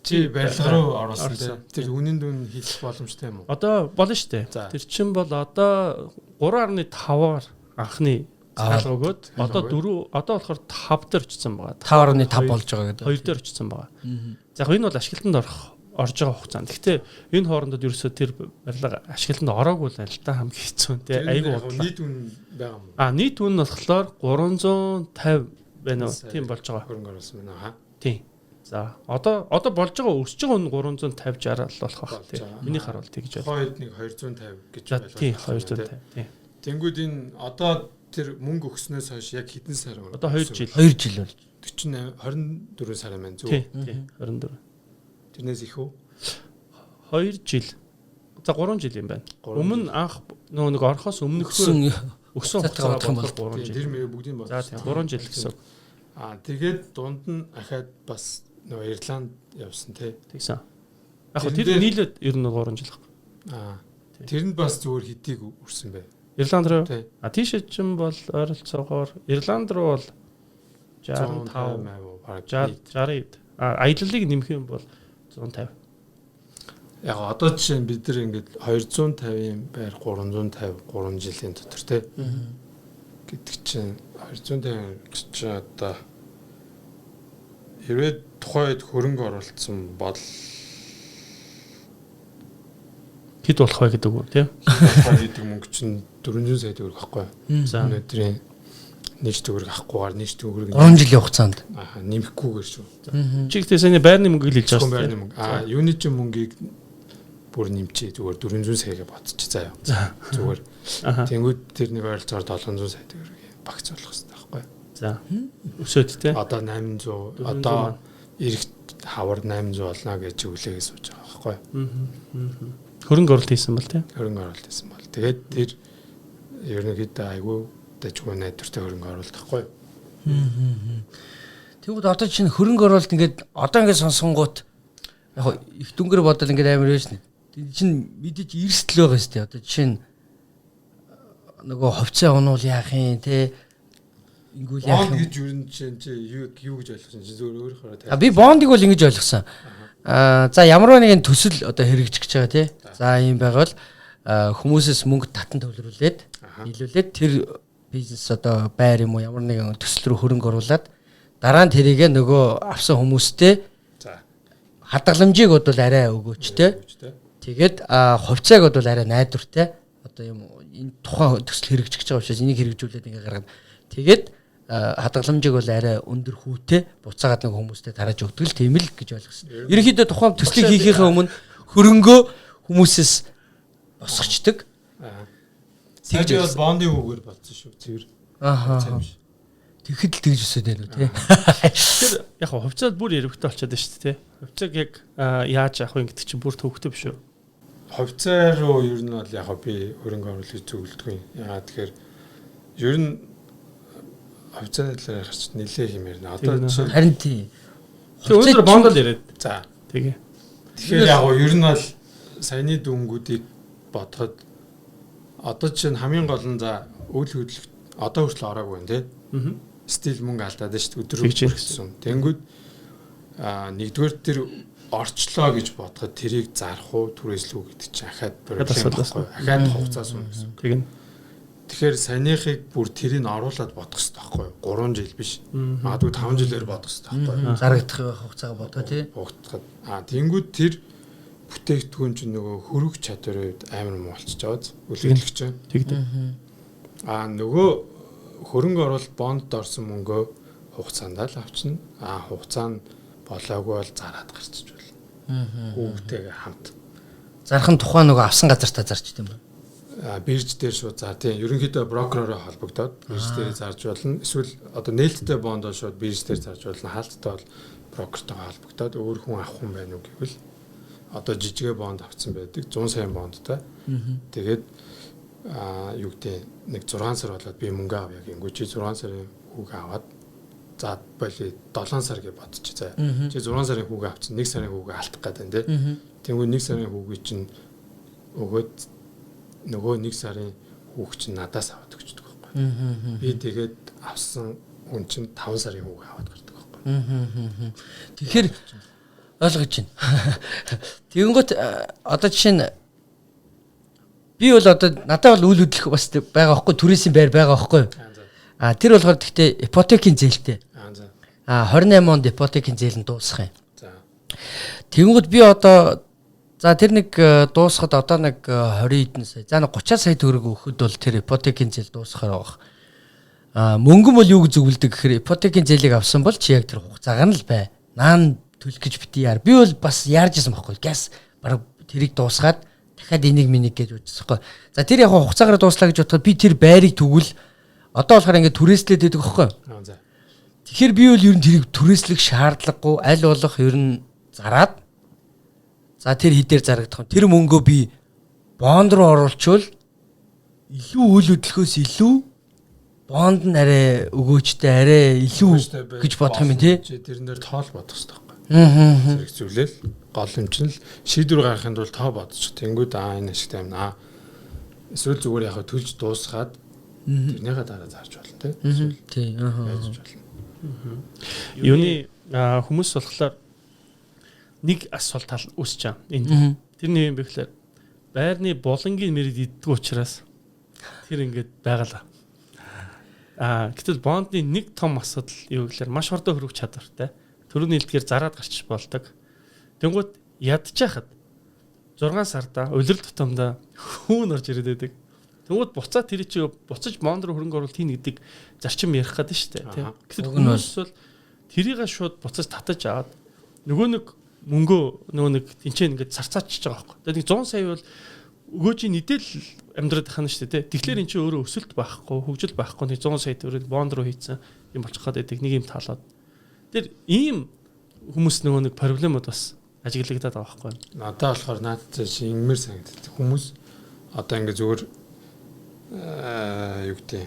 чи барилга руу оруулсан тийм. Тэр үнэн дүн хийх боломжтой юм уу? Одоо болно шүү дээ. Тэр чин бол одоо 3.5-аар анхны хаалга өгөөд одоо 4 одоо болохоор 5 дээр очсон байгаа. 5.5 болж байгаа гэдэг. 2 дээр очсон байгаа. За яг энэ бол ашиглалтанд орж байгаа хугацаанд. Гэхдээ энэ хоорондод ерөөсөө тэр барилга ашиглалтанд ороогүй л л та хамгийн хэцүү тий. Айгүй бодлоо. Нийт үн байгаа юм уу? А нийт үн нь болохоор 350 байна уу? Тийм болж байгаа. Хөрөнгө оруулсан байна аа. Тийм. За одоо болж байгаа өсөж байгаа үн 350 60 л болох байх тий. Миний харуул тэгж байна. Тухайн үед нэг 250 гэж байлаа. Тийм 250 тий. Тэнгүүд энэ одоо тэр мөнгө өгснөөс хойш яг хэдэн сар вэ? Одоо 2 жил. 2 жил болж 48 24 сар юм байна зү. Тийм 24. Тэрнээс их үү? 2 жил. За 3 жил юм байна. Өмнө анх нөгөө нэг орохоос өмнөх өссөн хугацаа бодох юм бол 3 жил. Тэр мөр бүгдийг бодсон. За тийм 3 жил гэсэн. Аа тэгээд дунд нь ахаад бас нөгөө Ирланд явсан тий. Тэгсэн. Яг хөө тэр нийлээд ер нь 3 жил баг. Аа тэр нь бас зүгээр хэдийг үрсэн бэ? Ирланд руу. А тийшээ чинь бол ойролцоогоор Ирланд руу бол 65 бараг 60 а аяллалыг нэмэх юм бол 150. Яг одоо жишээ нь бид нар ингээд 250-ын байр 350 3 жилийн дотор тий гэдэг чинь 250 чинь одоо хэрвээ тухайн үед хөрөнгө оруулсан бол Хэд болох вэ гэдэг үү, тийм? Хэд гэдэг мөнгө чинь 400 сая төгрөг байхгүй. За. Өнөөдрийн 1 төгрөг авахгүйгээр 1 төгрөг 3 жилийн хугацаанд. Аа, нэмэхгүйгээр шүү. Чи гэхдээ саяны байрны мөнгөийг л хэлж Зөвхөн байгаа байрны шүү. мөнгө. Аа, юуны чинь мөнгийг бүр нэмчээ зүгээр 400 саягаа бодчих заяа. За. Зүгээр. Аха. Тэнгүүд тэр нэг ойролцоогоор 700 сая төгрөг багц болох хэрэгтэй байхгүй. За. Өсөөд те. Одоо 800 400 одоо маань. эрэгт хавар 800 болно гэж өглөөгөө сууж байгаа байхгүй. Хөрөнгө оруулалт хийсэн бол те. Хөрөнгө оруулалт хийсэн бол. Тэгээд тэр ерөнхийдөө айгүй дажгүй найдвартай хөрөнгө оруулалт байхгүй. Тэгвэл одоо чинь хөрөнгө оруулалт ингээд одоо ингээд сонсонгуут яг хоо их дүнгээр бодол ингээд амар байж нэ. Тэг чинь мэдээж эрсдэл байгаа шүү дээ. Одоо жишээ нь нөгөө хувьцаа унуул яах юм те ингүүл яах Бонд юм. гэж ер нь чинь чи юу юу гэж ойлгосон чи зүгээр өөрөөр А би бондыг бол ингэж ойлгосон. Аа за ямар нэгэн төсөл одоо хэрэгжих гэж байгаа тий. За ийм байгаад хүмүүсээс мөнгө татан төвлөрүүлээд нийлүүлээд тэр бизнес одоо байр юм уу ямар нэгэн төсөл рүү хөрөнгө оруулаад дараа нь тэрийгэ нөгөө авсан хүмүүстэй За. хадгаламжийг бол арай өгөөч те. Өгөөч те. Тэгээд хувьцааг бол арай найдвартай одоо юм энэ тухайн төсөл хэрэгжих гэж байгаа учраас энийг хэрэгжүүлээд ингээ гаргана. Тэгээд хадгаламжийг бол арай өндөр хүүтэй буцаагаад нэг хүмүүстэй тарааж өгдөг л тийм л гэж ойлгосон. Ерөнхийдөө тухайн төслийг хийхийнхээ өмнө хөрөнгөө хүмүүсээс босгочдөг. Аа. Тэгж бол бондын хүүгээр бодсон шүү. Цэвэр. Ааха. Цэвэр биш. Тэгэхэд л тэгж өсөд байна уу тий. Тэр яг хаа хувьцаад бүр яригтай болчиход байна шүү дээ, те. Хувьцааг яг яаж авах вэ гэдэг чинь бүр төвөгтэй биш үү? Хувьцаа руу ер нь бол яг би хөрөнгө оруулалт зөвлөдөг юм. Яагаад тэгэхээр ер нь хувьцааны талаар ярих чинь нэлээ юм ярина. Одоо Тийм ээ. жишээ Харин тий. Тэр өнөөдөр бондол яриад. за Тэгээ. тэгэхээр яг ер нь бол саяны дүнгуудыг бодоход одоо чинь хамгийн гол нь за үйл хөдлөх одоо хүртэл ороогүй байна тий. Аа. Стил мөнгө алдаад шүү дээ өдөр Тэгж байна. хүрсэн. Тэнгүүд а нэгдүгээр тэр орчлоо гэж бодоход тэрийг зарах уу түрээслэх үү гэдэг чинь ахаад проблем асуудал байхгүй. Ахаад хугацаа сууна гэсэн. Тэгнь. Тэгэхээр саяныхыг бүр тэрийг оруулаад бодох хэрэгтэй байхгүй юу? 3 жил биш. Магадгүй 5 жилээр бодох хэрэгтэй байхгүй юу? Зарагдах хугацаагаа бодоо тий. Бугдахад. Аа тэнгүүд тэр бүтээгдэхүүн чинь нөгөө хөрөх чадварын хувьд амар муу болчихж байгаа биз? Үл хөдлөгч. Тэгдэг. Аа нөгөө хөрөнгө оруулалт бондд орсон мөнгөө хугацаанд л авчна. Аа хугацаа нь болоогүй бол зараад гарчиж болно. Хүүхдтэйгээ хамт. Зарах нь тухайн нөгөө авсан газартаа зарч идэм ба. А бирж дээр шууд зар тийм ерөнхийдөө брокеророо холбогдоод бирж дээр зарж болно. Эсвэл одоо нээлттэй бондоо шууд бирж дээр зарж болно. Хаалттай бол брокертойгоо холбогдоод өөр хүн авах хүн байна уу гэвэл одоо жижигэ бонд авсан байдаг 100 сая бондтой. Тэгээд а юу гэдэг нэг 6 сар болоод би мөнгө авъя гингүү чи 6 сарын хүүг аваад за боли 7 сар гэж бодчих заа. Чи 6 сарын хүүг авчихсан 1 сарын хүүг алдах гэдэг юм тий. Тэнгүү 1 сарын хүүгийг чинь өгөөд нөгөө 1 сарын хүүг чинь надаас аваад өгчдөг байхгүй. Би тэгээд авсан хүн чинь 5 сарын хүүг аваад гардаг байхгүй. Тэгэхээр ойлгож байна. Тэгэнгүүт одоо жишээ нь би бол одоо надад бол үйл хөдлөх бас байгаа байхгүй түрээсийн байр байгаа байхгүй. Аа за. А тэр болохоор гэхдээ ипотекийн зээлтэй. Аа за. А 28 онд ипотекийн зээл нь дуусах юм. За. Тэгэнгүүт би одоо за тэр нэг дуусахад одоо нэг 20 хэдэн сая. За нэг 30 сая төгрөг өгөхөд бол тэр ипотекийн зээл дуусахаар байгаа. А мөнгөн бол юу гэж зөвлөдөг гэхээр ипотекийн зээлийг авсан бол чи яг тэр хугацаагаар нь л бай. Наан төлөх гэж бити яар. Би бол бас яарж исэн байхгүй. Газ бараг тэрийг дуусгаад дахиад энийг минийг гэж бодсон байхгүй. За тэр яг хугацаагаар дууслаа гэж бодоход би тэр байрыг тэгвэл одоо болохоор ингээд түрээслээд байдаг байхгүй. Аа за. Тэгэхээр би бол ер нь тэрийг түрээслэх шаардлагагүй аль болох ер нь зараад за тэр хэдээр зарагдах юм. Тэр мөнгөө би бонд руу оруулчвал илүү үйл хөдлөхөөс илүү бонд нь арай өгөөчтэй арай илүү гэж бодох юм тий. Чи тэрэн дээр тоол бодох хэрэгтэй байхгүй. Аа. Зэрэг зүйлэл гол юм чинь л шийдвэр гаргахын тулд тоо бодчих. Тэнгүүд аа энэ ашигтай юм аа. Эсвэл зүгээр яг төлж дуусгаад тэрнийхээ дараа зарж болно тий. Эсвэл Тий. Аа. яаж болно. Юуны хүмүүс болохоор нэг асуулт тал үүсэж байгаа. Энд. Тэр нь юу юм бэ гэхээр байрны булангийн мэрэд иддэг учраас тэр ингээд байгалаа. Аа гэтэл бондны нэг том асуудал юу гэхээр маш хурдан хөрвөх чадвартай. Төрөний хэлдгээр зараад гарчих болдог. Тэнгүүт ядчихад 6 сарда улирал тутамдаа хүүн орж ирээд байдаг. Тэнгүүд буцаа тэр чи буцаж бонд руу хөрөнгө оруулалт хийнэ гэдэг зарчим ярих гэдэг шүү дээ, тийм. Гэтэл хүмүүс бол тэрийг шууд буцаж татаж аваад нөгөө нэг мөнгөө нөгөө нэг тэнцэн ингээд царцаачж байгаа байхгүй. Тэгээд нэг 100 сая бол өгөөжийн нийтэл амьдраад байх нь шүү дээ, тийм. Тэгэхээр эн чинь өөрөө өсөлт байхгүй, хөгжил байхгүй, нэг 100 сая төгрөг бонд руу хийцэн юм болчих гээд байдаг нэг юм талаад. Тэр ийм хүмүүс нөгөө нэг проблемууд бас ажиглагдаад байгаа байхгүй. Надад болохоор наадтай чи ингэмэр санагддаг. Хүмүүс одоо ингээ зүгээр юу гэдэг.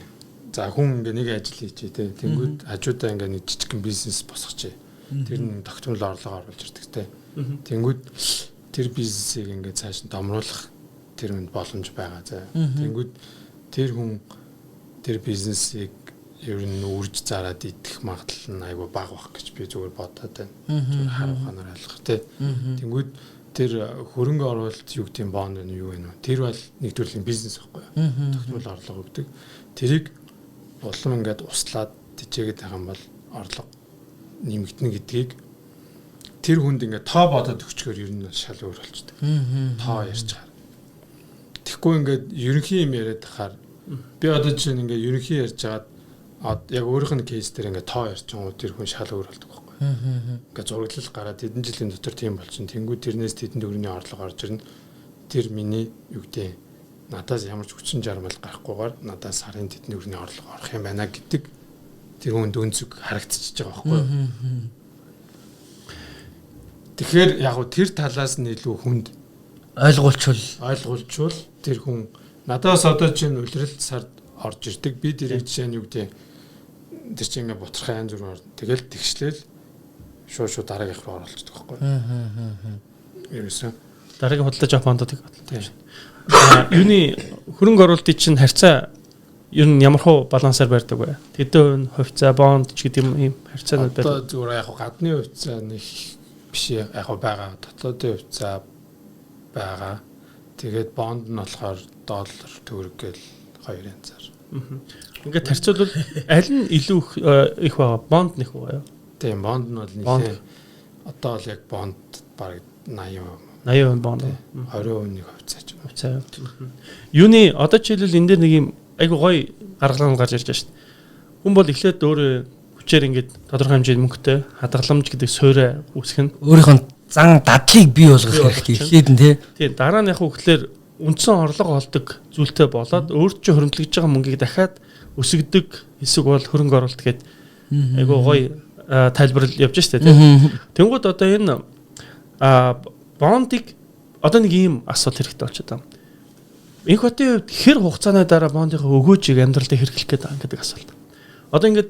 За хүн ингээ нэг ажил хийчихье те. Тэнгүүд хажуудаа ингээ нэг жижигхэн бизнес босгочихъя. Тэр нь тогтмол орлого оруулж ирдэг те. Тэнгүүд тэр бизнесийг ингээ цааш нь домруулах тэр хүнд боломж байгаа заа. Тэнгүүд тэр хүн тэр бизнесийг ер нь үрж зараад идэх магадлал нь айгүй бага байх гэж би зүгээр бодоод байна. Зүгээр хар ухаанаар ойлгох тий. Тэнгүүд тэр хөрөнгө оруулалт юу гэдэг юм, бонд нь юу вэ? Тэр бол нэг төрлийн бизнес байхгүй юу? Тогтмол орлого өгдөг. Тэрийг улам ингээд услаад тижээгээд байгаа юм бол орлого нэмэгдэнэ гэдгийг тэр хүнд ингээд тоо бодоод өгчгөр ер нь шал өөр болчдөг. Тоо ярьж байгаа. Тэгэхгүй ингээд ерөнхий юм яриад тахаар би одоо жишээ нь ингээд ерөнхий ярьж байгаад яг өөрийнх нь кейс дээр ингээд тоо ярьчихгоо тэр хүн шал өөр болдог байхгүй. Ингээд зураглал гараад хэдэн жилийн дотор тийм болчин. Тэнгүү тэрнээс тэдэн төгрөгийн орлого орж ирнэ. Тэр миний юу гэдэг надаас ямар ч хүчин жармал гарахгүйгээр надаас сарын тэдэн төгрөгийн орлого орох юм байна гэдэг тэр хүнд өнцөг харагдчихж байгаа байхгүй. Тэгэхээр яг гоо тэр талаас нь илүү хүнд ойлгуулчвал тэр хүн надаас одоо чинь улирал сард орж ирдэг. Би тэрийг жишээ нь юу гэдэг тэр чинь ингээ бутрахын янз бүр тэгэл тэгшлээл шууд дараагийнх руу оруулчихдаг байхгүй. Ерөөсөө дараагийн худалдаж авах фондуудыг бодлоо. Юуны хөрөнгө оруулалтын чинь харьцаа ер нь ямар хуу балансаар барьдаг вэ? Тэдэн хувь нь хувьцаа, бонд ч гэдэг юм ийм харьцаанууд байдаг. Одоо зүгээр яг гадны хувьцаа нэг биш яг байгаа. Дотоодын хувьцаа байгаа. Тэгээд бонд нь болохоор доллар төгрөг гэл хоёр янзаар. Ингээд харьцуулбал аль нь илүү их байгаа? Бонд нэх байгаа юу? Тийм, бонд нь бол нэлээ. Одоо л яг бонд бараг 80%. 80% бонд. 20% нэг хувьцаа ч юм. Хувьцаа. Юуны одоо жишээлбэл энэ дээр нэг юм айгу гоё гаргалгаа гарч ирж байна шүү дээ. Хүн бол эхлээд өөрөө хүчээр ингээд тодорхой хэмжээний мөнгөтэй хадгаламж гэдэг суурь үүсгэх нь өөрийнх нь зан дадлыг бий болгох хэрэгтэй эхлээд нь тий. Тийм, дараа нь яг хөглөөр үндсэн орлого олдог зүйлтэй болоод өөр чинь хөрөнгөлөж байгаа мөнгийг дахиад өсгдөг хэсэг бол хөрөнгө оруулалт гээд айгу гоё тайлбарлал явж штэ тий. Тэнгүүд одоо энэ бондыг одоо нэг ийм асуудал хэрэгтэй болчиход байна. Инх хотын хувьд хэр хугацааны дараа бондынхаа өгөөжийг амьдралдаа хэрэглэх гээд байгаа гэдэг асуулт. Одоо ингээд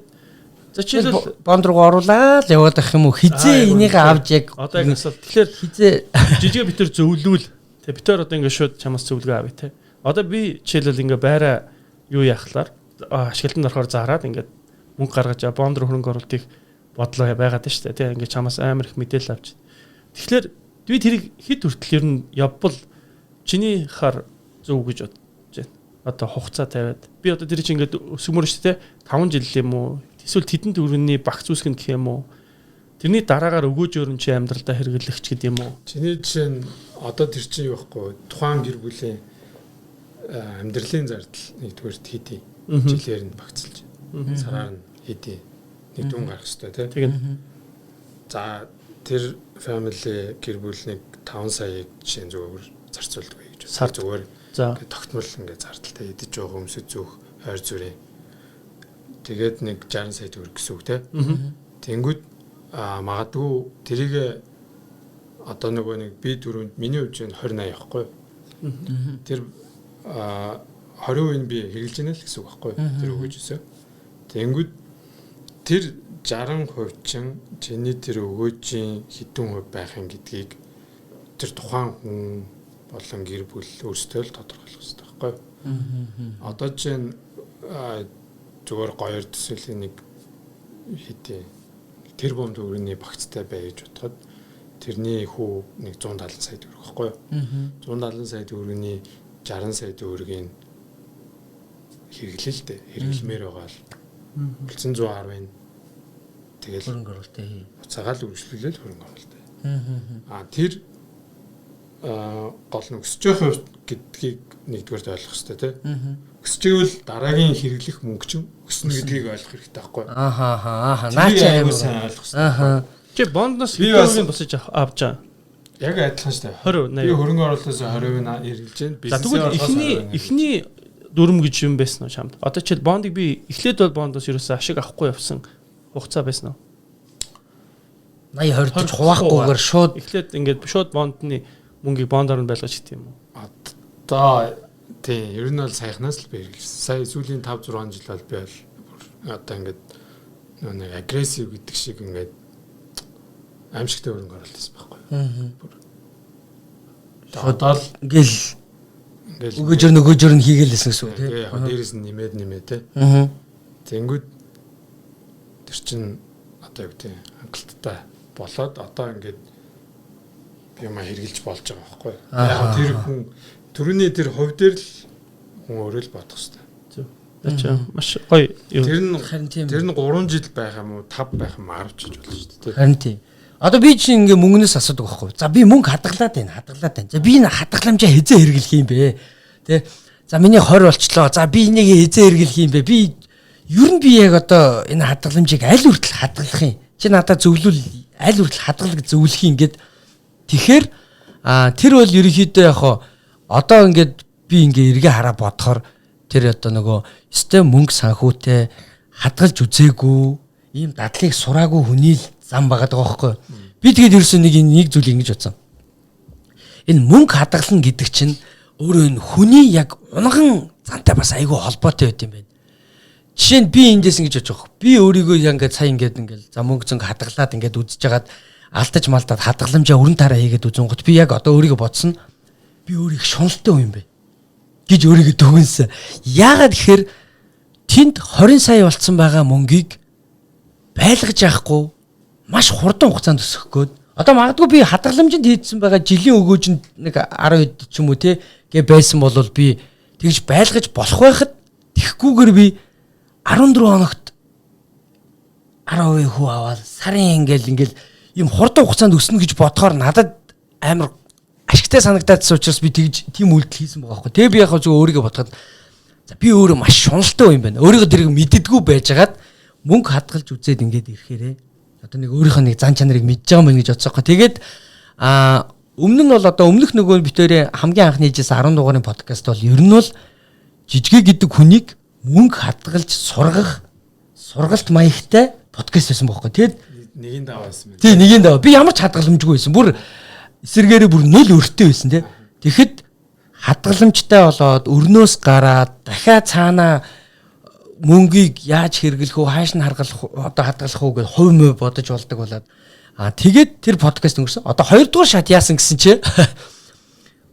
за жишээлбэл бонд руу оруулаад яваад ах юм уу? Хизээ энийг авч яг одоо яг асуулт. Тэгэхээр хизээ жижигэ битэр зөвлөвл тэг битэр одоо ингээд шууд чамаас зөвлөгөө авъя те. Одоо би жишээлбэл ингээд байраа юу яхалаар ашиглалтанд орохоор зараад ингээд мөнгө гаргаж бонд руу хөрөнгө оруулалтыг бодлоо байгаад нь шүү дээ те. Ингээд чамаас амар их мэдээлэл авч. Тэгэхээр би тэрийг хэд хүртэл ер нь явбал чиний хар зөв гэж бодож байна. Одоо хугацаа тавиад би одоо тэр чинь ингээд өсгмөр шүү дээ 5 жил юм уу? Эсвэл тэдэн төгрөгийн багц үүсгэн гэх юм уу? Тэрний дараагаар өгөөж өрн чи амьдралдаа хэрэглэх ч гэдэг юм уу? Чиний жишээ нь одоо тэр чинь юу байхгүй тухайн гэр бүлийн амьдралын зардал нэгдүгээрт хэдий жилээр нь багцлж сараар нь хэдий нэг дүн гарах хэрэгтэй тий. За тэр family гэр бүл нэг 5 саяыг жишээ нь зүгээр зарцуулдаг гэж сар зүгээр за тогтмол ингээд зардалтай идэж байгаа өмсөж зөөх ойр зүрийн тэгээд нэг 60 сая төгрөг гэсэн үг те. Тэнгүүд магадгүй тэрийг одоо нөгөө нэг би дөрөнд миний хувьд нь 20 80 байхгүй. Тэр 20% нь би хэрэглэж байна л гэсэн үг байхгүй. Тэр өгөөж өсөө. Тэнгүүд тэр 60% чинь чиний тэр өгөөжийн хэдэн хувь байх юм гэдгийг тэр тухайн хүн болон гэр бүл өөрсдөө л тодорхойлох хэрэгтэй байхгүй. Одоо чинь зүгээр гоёор төсөөллийн нэг хэдий тэр бом төгрөгийн багцтай бай гэж бодоход тэрний хүү нэг 170 сая төгрөг байхгүй юу? 170 сая төгрөгийн 60 сая төгрөгийн хэрэглээ л дээ. Хэрэглэмээр байгаа л. Үлдсэн 110-ын тэгэл хөрөнгө оруулалтаа хий. Буцаагаал үргэлжлүүлээл хөрөнгө оруулалт. Тэр гол нь өсөж явах гэдгийг нэгдүгээр ойлгох хэрэгтэй тий. Өсөж ивэл дараагийн хэрэглэх мөнгө чинь өснө гэдгийг ойлгох хэрэгтэй байхгүй. Ахаа. Наа чи аягүй сайн ойлгох хэрэгтэй. Ахаа. Чи бондноос хэдэн босож авч байгаа? Яг адилхан шүү дээ. 20 80. Би хөрөнгө оруулалтаас 20% хэрэглэж байна. За тэгвэл эхний дүрм гэж юм байсан уу чамд? Одоо жишээл бондыг би эхлээд бол бондоос ерөөсөө ашиг авахгүй явсан хугацаа байсан уу? 80 20 гэж хуваахгүйгээр шууд эхлээд ингээд шууд бондны мөнгийг бондоор нь байлгаж гэх юм уу? Одоо тийм, ер нь бол саяхнаас л би хэрэглэсэн. Сая сүүлийн 5 6 жил бол би бол одоо ингээд нэг агрессив гэдэг шиг ингээд аимшигтай хөрөнгө оруулалт хийсэн байхгүй. Одоо л ингээл өгөөжөр нөгөөжөр нь хийгээл лсэн гэсэн үг тийм. Яг дээрээс нь нэмээд нэмээ те. Тэнгүүд тэр чин одоо юу гэдэг хангалттай болоод одоо ингээд юм хэрглэж болж байгаа байхгүй. Яг тэр хүн төрөний тэр хувь дээр л хүн өөрөө л бодох хэрэгтэй. Зөв. Ачаа маш гоё. Тэр нь тэр нь 3 жил байх юм уу 5 байх юм 10 жил болно шүү дээ. Харин тийм. Одоо би чинь ингээ мөнгнөөс асуудаг байхгүй. За би мөнгө хадгалаад байна, хадгалаад байна. За би энэ хадгаламжаа хэзээ хэрэглэх юм бэ? Тэ? За миний 20 болчлоо. За би энийг хэзээ хэрэглэх юм бэ? Би ер нь би яг одоо энэ хадгаламжийг аль хүртэл хадгалах юм? Чи надад зөвлөл аль хүртэл хадгалах зөвлөх юм гээд тэгэхээр тэр бол ерөнхийдөө яг хоо одоо ингээд би ингээ эргээ хараа бодохоор тэр одоо нөгөө өстэй мөнгө санхүүтэй хадгалж үзээгүй ийм дадлыг сураагүй хүний л зам байгаа даа байхгүй. Би тэгээд ерөөсөө нэг зүйл ингэж бодсон. Энэ мөнгө хадгална гэдэг чинь өөрөө энэ хүний яг унган зантай бас айгүй холбоотой байт юм байна. Жишээ нь би эндээс ингэж бодож байгаа. Би өөрийгөө яг ингээд сая ингээд ингээл за мөнгө зөнгө хадгалаад ингээд үзэж хагаад алдаж малдаад хадгаламжаа өрн тараа хийгээд үзэнгүүт би яг одоо өөрийгөө бодсон. Би өөр их шуналтай юм бэ гэж өөрийгөө дүгнсэн. Яагаад гэхээр тэнд 20 сая болцсон байгаа мөнгийг байлгаж яахгүй маш хурдан хугацаанд өсөх гээд одоо магадгүй би хадгаламжинд хийдсэн байгаа жилийн өгөөж нь нэг 10 хэд ч юм уу те гэ байсан бол би тэгж байлгаж болох байхад тэгхгүйгээр би 14 хоногт 10% хүү аваад сарын ингээл юм хурдан хугацаанд өснө гэж бодохоор надад амар ашигтай санагдаадсан учраас би тэгж тийм үйлдэл хийсэн байгаа байхгүй. Тэгээ би яг зөв өөрийгөө бодоход за би өөрөө маш шуналтай юм байна. Өөрийгөө тэрийг мэддэггүй байжгаад мөнгө хадгалж үзээд ингээд ирэхээрээ одоо нэг өөрийнхөө нэг зан чанарыг мэдж байгаа юм байна гэж бодсохгүй. Тэгээд өмнө нь бол одоо өмнөх нөгөө битэрээ хамгийн анхны хийжсэн 10 дугаарын подкаст бол ер нь бол жижигэ гэдэг хүнийг мөнгө хадгалж сургах сургалт маягтай подкаст байсан бохоггүй. Тэгээд нэгийн даваа байсан байна. Тий, нэгийн даваа. Би ямар ч хадгаламжгүй байсан. Бүр эсэргээрээ бүр нөл өртөө байсан тий. Тэгэхэд хадгаламжтай болоод өрнөөс гараад дахиад цаанаа мөнгийг яаж хэрэглэх үү, хааш нь харгалах одоо хадгалах уу гэж хувь муу бодож болдог болоод тэгээд тэр подкаст өнгөрсөн. Одоо хоёрдугаар шат яасан гэсэн чи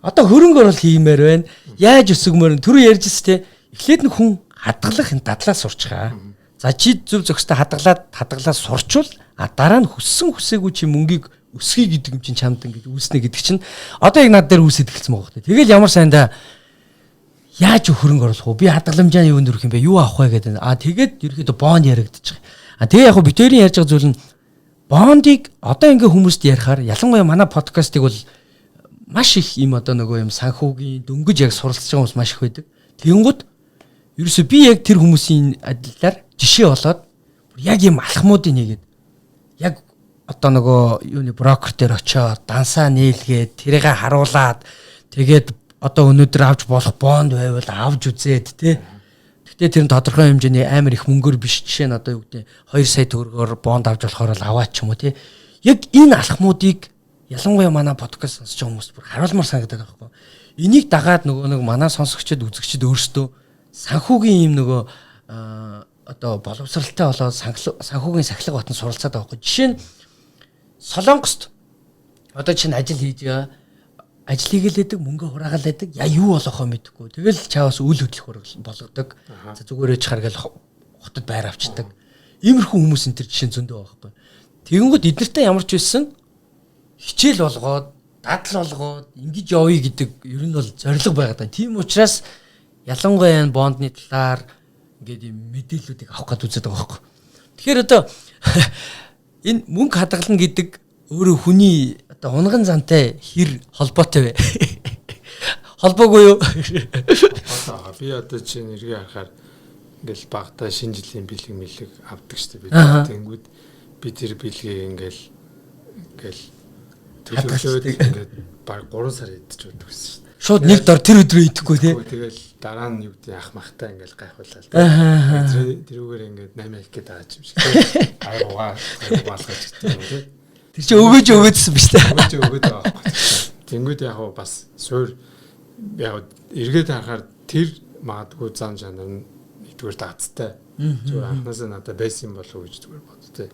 одоо хөрөнгө оруулалт хиймээр байна. Яаж өсгмөр нь түрүү ярьжсэн те. Эхлээд нь хүн хадгалах энэ дадлаа сурчгаа. За чи зөв зохистой хадгалаад сурчвал дараа нь хүссэн хүсээгүй чи мөнгийг өсгий гэдэг юм чинь чамд ингэж үүснэ гэдэг чинь одоо яг над дээр үүсэт эхэлсэн байгаа хөөхтэй. Тэгэл ямар сайндаа яаж хөрөнгө оруулах вэ? Би хадгаламжаа юунд өрөх юм бэ? Юу авах вэ гэдэг. Тэгээд ерөөхдөө бонд яригдчих. Тэгээ яг хөө битэрийн ярьж байгаа зүйл нь бондыг одоо ингээ хүмүүст ярихаар ялангуяа манай подкастыг бол маш их юм одоо нөгөө юм санхүүгийн дөнгөж яг суралцж байгаа хүмүүс маш их байдаг. Тэгэнгүүт ерөөсөө би яг тэр хүмүүсийн адилаар жишээ болоод яг юм алхмуудыг нэгээд яг одоо нөгөө юуны брокер дээр очиод дансаа нийлгээд тэрийг харуулад тэгээд одоо өнөөдөр авч болох бонд байвал авч үзээд тий. Гэхдээ тэр нь тодорхой хэмжээний амар их мөнгөөр биш жишээ нь одоо юу гэдэг 2 сая төгрөгөөр бонд авч болохоор л аваач юм уу тий. Яг энэ алхмуудыг ялангуяа манай подкаст сонсож байгаа хүмүүс бүр харуулмаар санагдаад байгаа байхгүй. Энийг дагаад нөгөө нэг манай сонсогчид үзэгчид өөрсдөө санхүүгийн юм нөгөө одоо боловсралтай болоод санхүүгийн сахилга батан суралцаад байгаа байхгүй. Жишээ нь Солонгост одоо чинь ажил хийж байгаа ажил хийгээл байдаг, мөнгө хураагаал байдаг. Яа юу болох вэ мэдэхгүй. Тэгэл чаавас үл хөдлөх болгодог. За зүгээр ээж хар гэл хотод байр авчдаг. Иймэрхүү хүмүүс энэ төр жишээ зөндөө байгаа байхгүй. Тэгэнгүүт эднэртэй ямар ч байсан хичээл болгоод, дадал болгоод ингэж явъя гэдэг ер нь бол зорилго байгаад байна. Тийм учраас ялангуяа энэ бондны талаар ингээд юм мэдээллүүдийг авах гээд үзээд байгаа байхгүй. Тэгэхээр одоо энэ мөнгө хадгална гэдэг өөрөө хүний Одоо унган зантай хэр холбоотой вэ? Холбоогүй юу? Холбоотой байгаа. Би одоо чинь эргээ харахаар ингээл багтаа шинэ жилийн бэлэг мэлэг авдаг шүү дээ. Би тэнгүүд би тэр бэлгийг ингээл ингээл төлөвлөөд ингээд баг 3 сар идэж байдаг гэсэн шүү дээ. Шууд нэг дор тэр өдрөө идэхгүй тий. Тэгэл дараа нь юу гэдэг ах махтай ингээл гайхуулаад тий. Тэрүүгээр ингээд 8 их гээд байгаа юм шиг тий. Аяг угаалгаж гэдэг юм тий. Тэр чинь өгөөж өгөөдсөн биш тий. Өгөөж өгөөд байгаа байхгүй. Тэнгүүд яг хуу бас суур яг эргээд харахаар тэр магадгүй зан чанар нь нэгдүгээр даацтай. Зүгээр анхнаасаа надад байсан юм болов уу гэж зүгээр бод тий.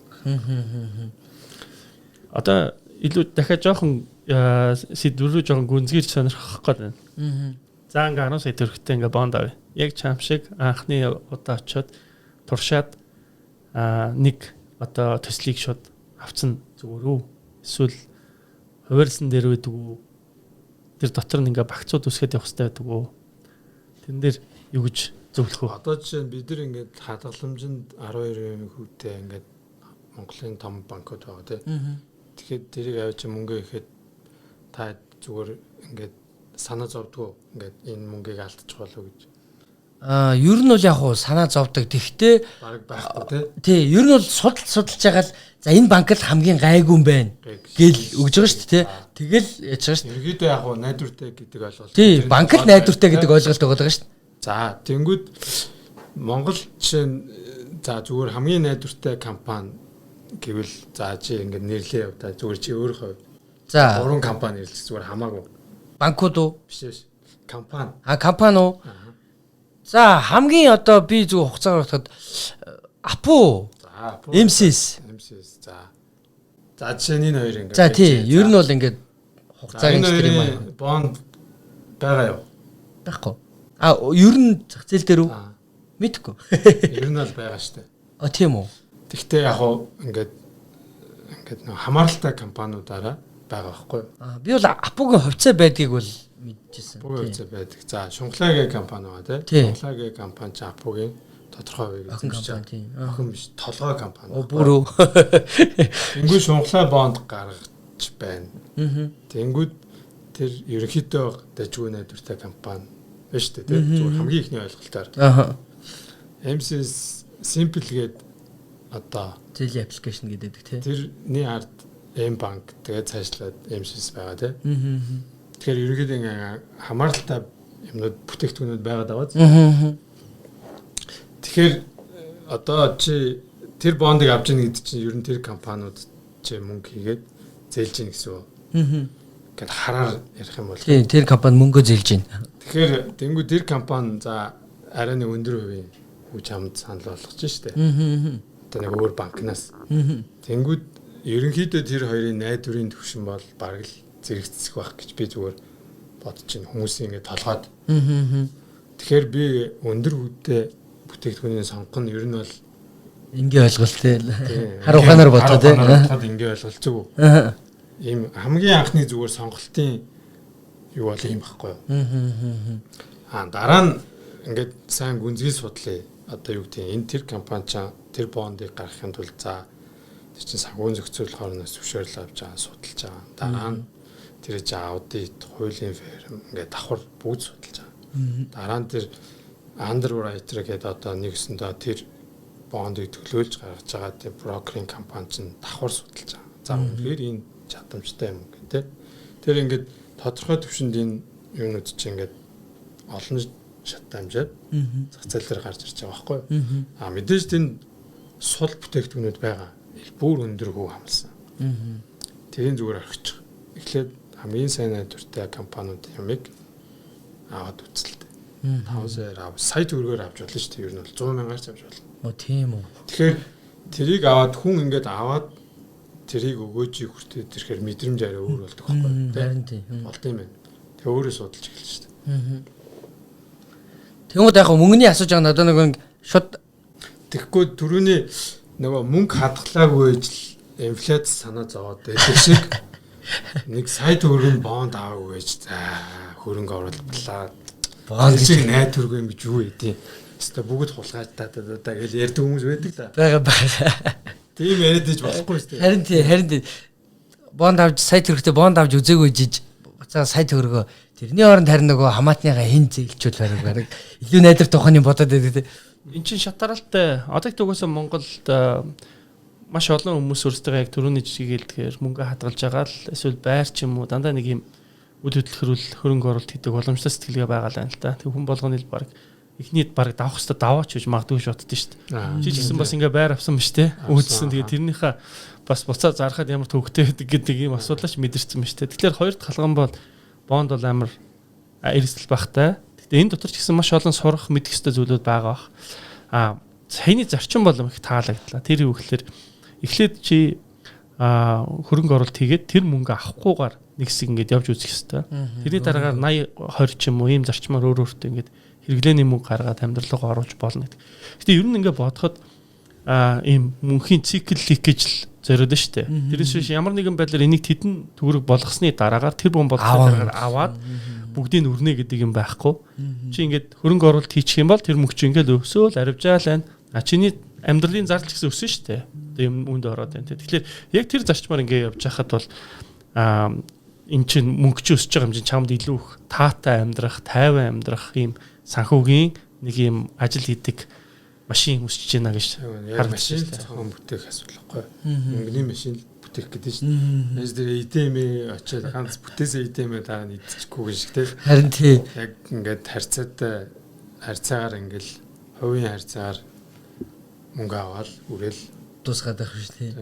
Одоо илүү дахиад жоохон сэдв рүү жоохон гүнзгийрч сонирхох гээд байна. За ингээ 10 сая төгрөгтэй ингээ бонд авъя. Яг чам шиг анхны удаа очиод туршаад нэг одоо төслийг шууд авцсан зүгээр үү? Эсвэл хуваарьсан дээр байдаг уу? Тэр дотор нь ингээ багцууд үсгээд явах хэрэгтэй байдаг уу? Тэн дээр юу гэж зөвлөх вэ? Одоо жишээ нь бид нар ингээд хадгаламжинд 12% хүүтэй ингээд Монголын том банкуд байгаа тий. Тэгэхээр тэрийг авч мөнгө ихэд та зүгээр ингээд санаа зовдгоо ингээд энэ мөнгийг алдчих болов гэж. Ер нь бол яг хуу санаа зовдөг. Тэгвэл бараг байхгүй тий. Тий, ер нь бол судалж байгаа л за энэ банк л хамгийн гайгүй юм байна гэл өгж байгаа шүү дээ тий. Тэгэл яаж байгаа шүү дээ. Ерөнхийдөө яг хуу найдвартай гэдэг ойлголт. Тий, банк л найдвартай гэдэг ойлголт байгаа шүү дээ. За, тэнгүүд Монгол жишээ нь за зүгээр хамгийн найдвартай компани гэвэл за чи ингээд нэрлээ яв та зүгээр чи өөрийнхөө. За гурван компани нэрлэх зүгээр хамаагүй. Банкуд уу? Биш. Компани. А компани уу? За хамгийн одоо би зүгээр хугацаагаар бодоход Апу. За Апу. MCS. MCS. За. За жишээ нь энэ хоёр ингээд. За тий, ер нь бол ингээд хугацааг нь тэр юм. Бонд байгаа юу? Байхгүй. А ер нь зах зээл дээр үү? Мэдхгүй. Ер нь бол байгаа штэ. А тийм үү? Тэгтээ яг хуу ингээд ингээд нэг хамааралтай компаниудаараа байгаа байхгүй юу? А би бол Апугийн хувьцаа байдгийг бол мэдчихсэн. Апугийн хувьцаа байдаг. За Шунхлагийн компани байгаа тий. Шунхлагийн компани чинь Апугийн тодорхой хувийг эзэмшиж байгаа. Тийм. Охин биш, толгой компани. Бүр үү. Тэнгүүд Шунхлай бонд гаргаж байна. Тэнгүүд тэр ерөнхийдөө дажгүй найдвартай компани байна шүү дээ тий. Зүгээр хамгийн ихний ойлголтоор. Аа. MCS Simple гээд одоо зээлийн аппликейшн гэдэг тий. Тэрний ард M банк тэгээд цаашлаад MCS байгаа тий. Тэгэхээр ерөнхийдөө ингээ хамааралтай юмнууд бүтээгдэхүүнүүд байгаад байгаа. Тэгэхээр одоо чи тэр бондыг авч ийн гэдэг чинь ер нь тэр компаниуд чи мөнгө хийгээд зээлж ийн гэсэн үг. Ингээд хараар ярих юм бол тий тэр компани мөнгөө зээлж ийн. Тэгэхээр тэнгүү тэр компани за арай нэг өндөр хувийн хүч чамд санал болгож штэ. Одоо нэг өөр банкнаас. Тэнгүүд ерөнхийдөө тэр хоёрын найдварын түвшин бол бараг л зэрэгцэх байх гэж би зүгээр бодож байна. Хүмүүсийн ингээд толгойд. Тэгэхээр би өндөр хүүтэй бүтээгдэхүүний сонгох нь ер нь бол энгийн ойлголт тий. Хар ухаанаар бодоо тий. Хар энгийн ойлголт зүг үү. Ийм хамгийн анхны зүгээр сонголтын юу бол ийм байхгүй юу. Аа дараа нь ингээд сайн гүнзгий судлаа. Одоо юу гэдэг энэ тэр компани чинь тэр бондыг гаргахын тулд за тэр чинь санхүүгийн зохицуулах орноос зөвшөөрөл авч байгаа судалж байгаа. Дараа нь тэр чинь аудит, хуулийн фирм ингээд давхар бүгд судалж байгаа. Дараа нь тэр underwriter гэдэг одоо нэгсэндээ тэр бондыг төлөөлж гаргаж байгаа тэр брокерийн компани чинь давхар судалж байгаа. За үнэхээр энэ чадамжтай юм гэх тээ. Тэр ингээд тодорхой төвшөнд энэ юунууд чинь ингээд олон шат дамжаад зах зээл дээр гарч ирж байгаа байхгүй юу? А мэдээж тэнд сул бүтээгдэхүүнүүд байгаа. Бүр өндөр хүү хамлсан. Тэрийн зүгээр орхичих. Эхлээд хамгийн сайн найдвартай компаниудын юмыг аваад үзэлтэй. 5 саяар ав. Сая төгрөгөөр авч болно шүү дээ. Ер нь бол 100 мянгаар ч авч болно. Оо тийм үү. Тэгэхээр тэрийг аваад хүн ингээд аваад тэрийг өгөөжийг хүртээд ирэхээр мэдрэмж арай өөр болдог байхгүй юу? Харин тийм. Болд юм байна. Тэгээ өөрөө судалж эхэлж шүү дээ. Тэнгүүд яг мөнгөний асууж байгаа надад нэг шууд тэгэхгүй түрүүний нөгөө мөнгө хадгалаагүй ижил инфляц санаа зовоод байдаг шиг нэг сая төгрөгийн бонд аваагүй ээж за хөрөнгө оруулалаа. Бонд шиг найдваргүй юм гэж юу ээ. Хэвээ бүгд хулгайж та та та гэж ярьдаг хүмүүс байдаг та. Бага бага. Тийм яриад иж болохгүй шүү дээ. Харин тий, харин тий. Бонд авч сая төгрөгтэй бонд авч үзээгүй жиж буцаа сая төгрөгөө тэрний оронд харин нөгөө хамаатныхаа хэн зээлчүүл бараг бараг илүү найдвартай ухааны бодоод байдаг те. Эн чинь шатаралтай. Одоо их угаасаа Монголд маш олон хүмүүс өөрсдөө яг түрүүний жишгийг хэлдгээр мөнгө хадгалж байгаа л эсвэл байр ч юм уу дандаа нэг юм үл хөдлөхөрүүл хөрөнгө оруулалт хийдэг боломжтой сэтгэлгээ байгаа л байна л да. Тэг хүн болгоны л баг эхний баг давах хэвээр даваач гэж магадгүй гэж боддоо шүү дээ. Чи ч гэсэн бас ингээ байр авсан ба шүү дээ. Үүдсэн. Тэгээ тэрнийхээ бас буцаа зархад ямар төвөгтэй байдаг гэдэг ийм асуудлаач мэдэрсэн ба шүү дээ. Тэгэхээр хоёр дахь халган бол бонд бол амар эрсдэл багтай. Гэхдээ энэ дотор ч гэсэн маш олон сурах мэдэх ёстой зүйлүүд байгаа бах. А саяны зарчим бол их таалагдлаа. Тэр юу гэхээр эхлээд чи хөрөнгө оруулалт хийгээд тэр мөнгө авахгүйгээр нэг хэсэг ингээд явж үзэх ёстой. Тэрний дараагаар 80 20 ч юм уу ийм зарчмаар өөр өөртөө ингээд хэрэглээний мөнгө гаргаад амьдралгаа оруулж болно гэдэг. Гэтэ ер нь ингээд бодоход ийм мөнхийн цикл ликэж л зориод шүү дээ. Тэрнээс биш ямар нэгэн байдлаар энийг тэдэн төгрөг болгосны дараагаар тэр бом болгосны дараагаар аваад бүгдийг өрнө гэдэг юм байхгүй. Чи ингээд хөрөнгө оруулалт хийчих юм бол тэр мөнгө чи ингээд өсөөл аривжаал байна. А чиний амьдралын зардал гэсэн өсөн шүү дээ. Одоо юм үнд ороод байна. Тэгэхээр яг тэр зарчмаар ингээд явж байхад бол эн чинь мөнгө чи өсөж байгаа юм чинь чамд илүү их таатай амьдрах, тайван амьдрах ийм санхүүгийн нэг ийм ажил хийдэг машин өсөж байна гэж харагдаж машин зохион бүтээх асуудал байхгүй. Мөнгөний машин бүтээх гэдэг шүү дээ. Яаж тэр ATM очиод ганц бүтээсээ ATM дараа нь идчихгүй гэж шиг те. Харин тий. Яг ингээд харьцаатай харьцаагаар ингээл хувийн харьцаагаар мөнгө аваад үрэл дуусгаад байх шүү тий.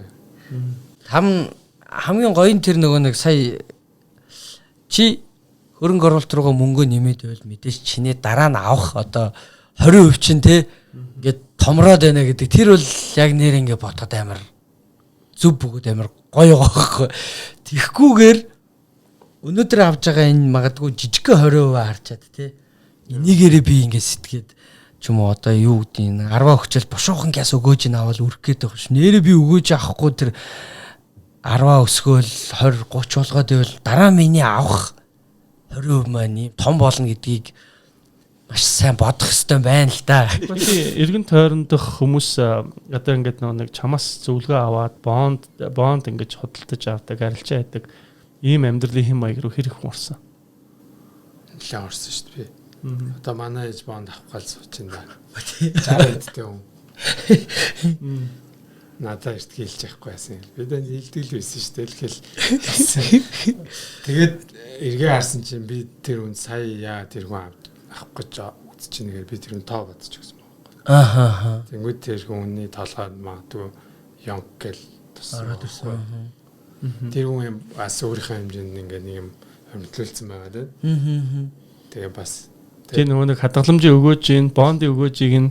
Хам хамгийн гоё нь тэр нөгөө нэг сая чи хөрөнгө оруулалт руугаа мөнгө нэмээд байвал мэдээж чиний дараа нь авах одоо 20% чинь те ингээд томроод байна гэдэг. Тэр бол яг нэр ингээд бодоход амар зөв бөгөөд амар гоё байгаа байхгүй. Тэгхгүйгээр өнөөдөр авж байгаа энэ магадгүй жижигхэн 20% харчаад те энийгээрээ би ингээд сэтгээд ч юм уу одоо юу гэдгийг 10 өгчөл бушуухан гяс өгөөж ин авал үрэх гээд байгаа ш. Нэрээ би өгөөж авахгүй тэр 10 өсгөөл 20 30 болгоод байвал дараа миний авах 20% маань ийм том болно гэдгийг маш сайн бодох хэрэгтэй байна л да. Эргэн тойрондох хүмүүс одоо ингээд нэг чамаас зөвлөгөө аваад бонд ингэж худалдаж авдаг, арилжаа хийдэг ийм амьдралын хэм маяг руу хэрэг хүн орсон. Нэлээд орсон шүү дээ би. Одоо манай ээж бонд авах гал сууч юм да. 60 эдтэй хүн. Надаа эрт хэлж явахгүй байсан. Би данд хэлдэг л байсан шүү дээ л хэл. Тэгээд эргээ харсан чинь би тэр хүн сая яа тэр хүн авах гэж үзэж чинь гэхээр би тэр хүн тоо бодож өгсөн байхгүй. Ааха. Тэнгүүд тэр хүний толгойд магадгүй ёнк гэл туссан. Ороод ирсэн. Тэр хүн юм бас өөрийнхөө хэмжээнд ингээд нэг юм хөрөмтлүүлсэн байгаа тийм. Тэгээ бас тэр нөгөө нэг хадгаламжийн өгөөжийн, бондын өгөөжийг нь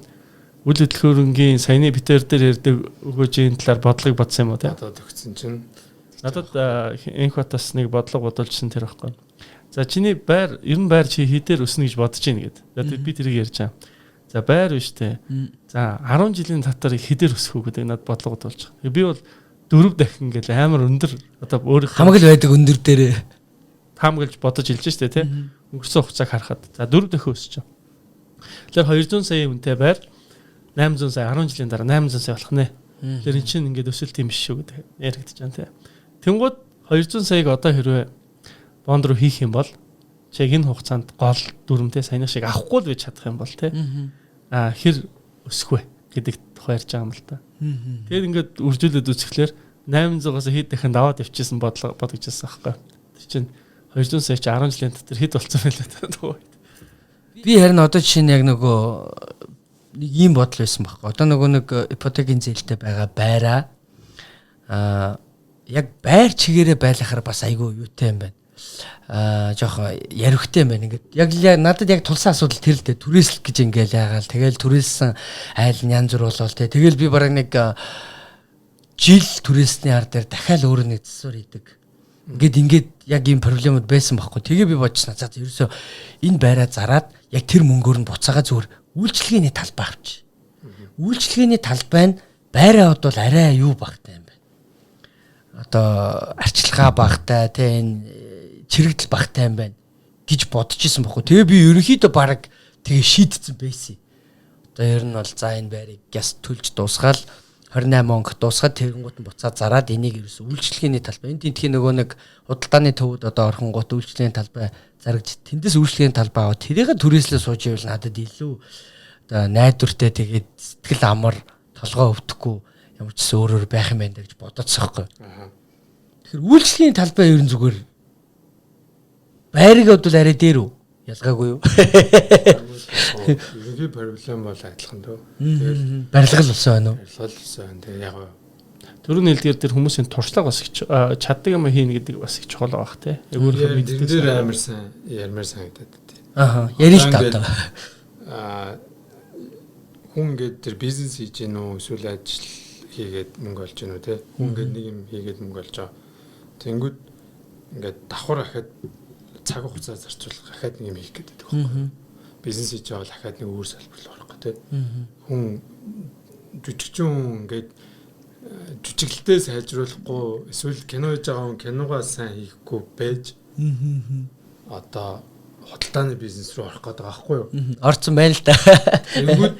үл хөдлөхөрөнгийн саяны битэр дээр ярьдаг өгөөжийн талаар бодлогыг бодсон юм уу те? Бодоод өгсөн чинь надад энх батас нэг бодлого бодуулчихсан тэр байхгүй. За чиний байр, ер нь байр чи хэдээр өснө гэж бодож байна гэд. За би тэрийг ярьж байгаа. За байр биш те. За 10 жилийн дотор хэдээр өсөх үү гэдэг надад бодлого бодуулчих. Би бол 4 дахин гэл амар өндөр одоо өөрийнх хамаг л байдаг өндөр дээрээ таамаглаж бодож хэлж штэ те. Өнгөрсөн хугацааг харахад за 4 дахин өсөж байгаа. Тэгэхээр 200 сая үнэтэй байр 800 сая 10 жилийн дараа 800 сая болох нэ. Тэгэхээр эн чинь ингээд өсөлт юм биш шүү гэдэг яригдчих жан те. Тэнгууд 200 саяг одоо хэрвээ бонд руу хийх юм бол чи яг энэ хугацаанд гол дүрмтэй саяных шиг авахгүй л байж чадах юм бол те. Аа хэр өсөх вэ гэдэг тухай ярьж байгаа юм л та. Тэгээд ингээд үржүүлээд үзэхлээр 800-аас хэд дахин даваад явчихсан бодлого бодогдчихсан байхгүй. Тэр чинь 200 сая чи 10 жилийн дотор хэд болцсон байлаа та. Би харин одоо жишээ нь яг нөгөө нэг ийм бодол байсан байхгүй. Одоо нөгөө нэг ипотекийн зээлтэй байгаа байраа яг байр чигээрээ байлахаар бас айгүй юутай юм байна. Жоох яривхтай юм байна. Ингээд яг надад яг тулсан асуудал тэр л дээ. Түрээслэх гэж ингээл яагаал. Тэгэл түрээссэн айл нь янз бүр болол те. Тэгэл би бараг нэг жил түрээсний ар дээр дахиад өөрөө нэг засвар хийдэг. Ингээд яг ийм проблемууд байсан байхгүй. Тэгээ би бодчихсон. За ерөөсөө энэ байраа зараад яг тэр мөнгөөр нь буцаага зүгээр үйлчилгээний талбай авч. Үйлчилгээний талбай нь байраа бодвол арай юу багтай юм байна. Одоо арчилгаа багтай, тэ энэ чирэгдэл багтай юм байна гэж бодож исэн байхгүй. Тэгээ би ерөнхийдөө бараг тэгээ шийдсэн байсан. Одоо ер нь бол за энэ байрыг гяс төлж дуусгаал 28 онг дуусгаад тэгэнгүүт нь буцаад зараад энийг ерөөсөө үйлчлэгээний талбай. Энд тентхийн нөгөө нэг худалдааны төвд одоо орхонгууд үйлчлэгээний талбай зарагж тэндээс үйлчлэгээний талбай аваад тэрийг түрээслээ сууж ивэл надад илүү одоо найдвартай, тэгээд сэтгэл амар, толгой өвдөхгүй, ямар ч гэсэн өөрөөр байх юм байна гэж бодоодсон байхгүй. Тэгэхээр үйлчлэгийн талбай ер нь зүгээр байрыг бодвол арай дээр үү? Ялгаагүй юу? Ерөнхий проблем бол адилхан дөө. Тэгэл барилга л болсон байна уу? Барилга л болсон байна. Тэгээ яг Түрүүний хэлдгээр тэр хүмүүсийн туршлага бас их чаддаг юм хийнэ гэдэг бас их чухал байх тий. Яг өөрийнхөө мэддэг дээр амар сайн ярмаар санагдаад тий. Аха, ярил л та одоо. Хүн ингээд тэр бизнес хийж гин үү, эсвэл ажил хийгээд мөнгө олж гин үү те. Хүн ингээд нэг юм хийгээд мөнгө олж байгаа. Тэнгүүд ингээд давхар ахад цаг хугацаа зарцуулах, ахаад нэг юм хийх гэдэг байхгүй. Бизнес хийж байгаа бол ахаад нэг өөр салбар руу орох гэх те. Хүн жүжигчин хүн ингээд жүжиглэлтээ сайжруулахгүй, эсвэл кино хийж байгаа хүн киногоо сайн хийхгүй байж одоо худалдааны бизнес рүү орох гэдэг байгаа байхгүй юу? Орцсон байна л да. Тэнгүүд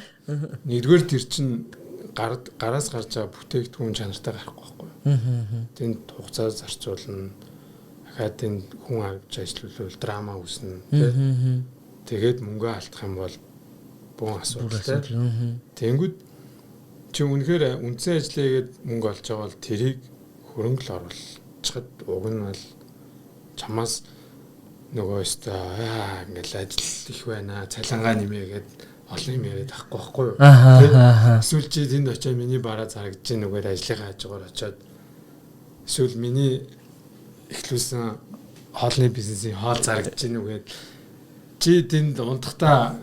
нэгдүгээр тэр чинь гараас гарч байгаа бүтээгдэхүүн чанартай гарахгүй байхгүй юу? Тэнд хугацаа зарцуулна. Дахиад энэ хүн авч ажиллуулвал драма үүснэ тий. Тэгээд мөнгө алдах юм бол бөөн асуудал тий. Тэнгүүд чи үнэхээр үндсэн ажлаа хийгээд мөнгө олж байгаа бол тэрийг хөрөнгө л оруулчихад уг нь бол чамаас нөгөө өстой ингээл ажил их байна, цалингаа нэмээгээд олон юм яриад байхгүй байхгүй юу? Эсвэл чи тэнд очиад миний бараа зарагдаж гин нүгээд ажлынхаа хажуугаар очиод, эсвэл миний эхлүүлсэн хоолны бизнесийн хоол зарагдаж гин нүгээд чи тэнд унтахтаа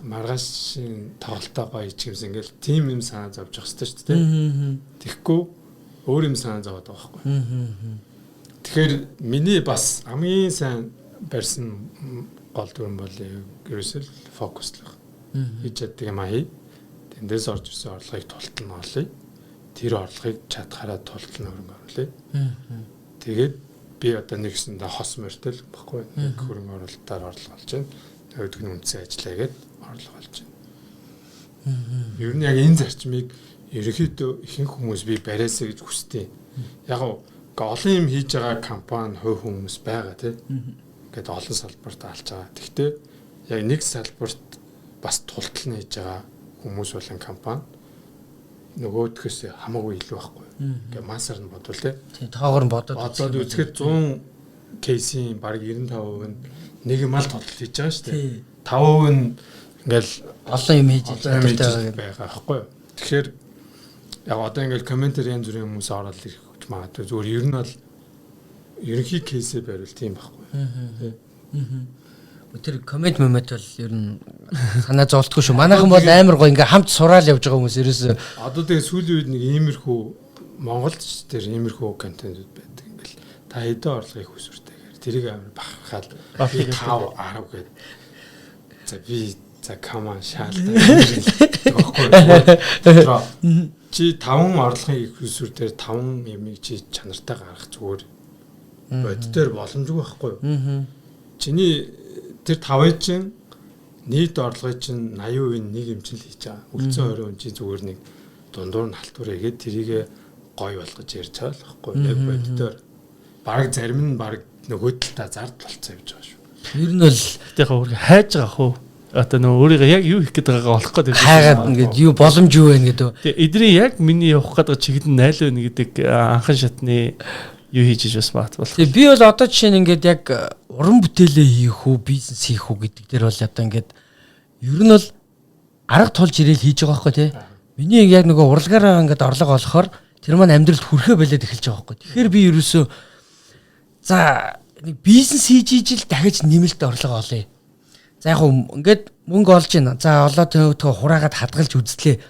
маргаашийн тоглолтоо гоё ичгэмсэн ингээл тим юм санаа зовж явах хэрэгтэй шүү дээ. Тэгэхгүй өөр юм санаа зовоод байгаа байхгүй. Тэгэхээр миний бас хамгийн сайн барьсан гол дүрэм бол ерөөсөө фокуслах. Хийж чаддаг юм аа хий. Тэндээс орж ирсэн орлогыг тултал нь олъё. Тэр орлогыг чадхаараа тултал нь хөрөнгө оруулъя. Тэгээд би одоо нэгсэндээ хос морьтой л баггүй. Нэг хөрөнгө оруулалтаар орлого олж байна. Нөгөөдг нь үндсэн ажиллаа гээд орлого олж байна. Ер нь яг энэ зарчмыг ерөнхийдөө ихэнх хүмүүс би бариасаа гэж хүсдэг. Яг олон юм хийж байгаа компани, хувь хүмүүс байгаа тий. Ингээд олон салбарт алж байгаа. Гэхдээ яг нэг салбарт бас тултал нь хийж байгаа хүмүүс болон компани нөгөөдхөөс хамаагүй илүү байхгүй. Ингээ массаар нь бодвол тий. Тийм, тоогоор нь бодоод бодоод үзэхэд 100 кейсийн бараг 95% нь нэг юм ал тултал хийж байгаа шүү дээ. 5% нь ингээл олон юм хийж байгаа байхгүй юу. Тэгэхээр яг одоо ингээл комментэр янз бүрийн хүмүүс ороод ирэх гэж магадгүй. Зүгээр ер нь бол ерөнхий кейсээ бариул тийм байхгүй. Тэр коммент момент бол ер нь санаа зовлтгүй шүү. Манайхан бол амар гоё ингээ хамт сураал явж байгаа хүмүүс ерөөсөө. Одоо тэгээ сүүлийн үед нэг иймэрхүү Монголд ч тэр иймэрхүү контентууд байдаг. Ингээл та хэдэн орлогын хүсвэртэй гэхээр тэрийг амар бахархаал би 5 10 гээд за би за come on шаал байхгүй. Чи 5 орлогын их хүсвэр дээр 5 юмыг чи чанартай гаргах зүгээр боддоор боломжгүй байхгүй юу? Чиний тэр 5-ыг чинь нийт орлогын чинь 80% нэг юм чинь л хийж байгаа. Үлдсэн 20% чи зүгээр нэг дундуур нь халтур хийгээд тэрийг гоё болгож ярьж байгаа л байхгүй юу? Яг боддоор бараг зарим нь бараг нөгөө талдаа зардал болцсон явж байгаа шүү. Ер нь бол яг өөр хайж байгаа хөө. Одоо нөгөө өөрийгөө яг юу хийх гээд байгаагаа олох гээд хайгаад ингээд юу боломж юу вэ гэдэг. Тэгээ эдрийн яг миний явах гээд байгаа чиглэл нь айл вэ гэдэг анхан шатны юу хийж иж бас бат болох. Тэгээ би бол одоо жишээ нь ингээд яг уран бүтээлээ хийх үү, бизнес хийх үү гэдэг дээр бол одоо ингээд ер нь бол арга тулж ирээл хийж байгаа байхгүй тий. Миний яг нөгөө урлагаараа ингээд орлого олохоор тэр маань амьдралд хүрхээ болоод эхэлж байгаа байхгүй. Тэгэхээр би ерөөсөө за нэг бизнес хийж ижил дахиж нэмэлт орлого олъё. За яг ингээд мөнгө олж байна. За олоод төгөө хураагаад хадгалж үзлээ.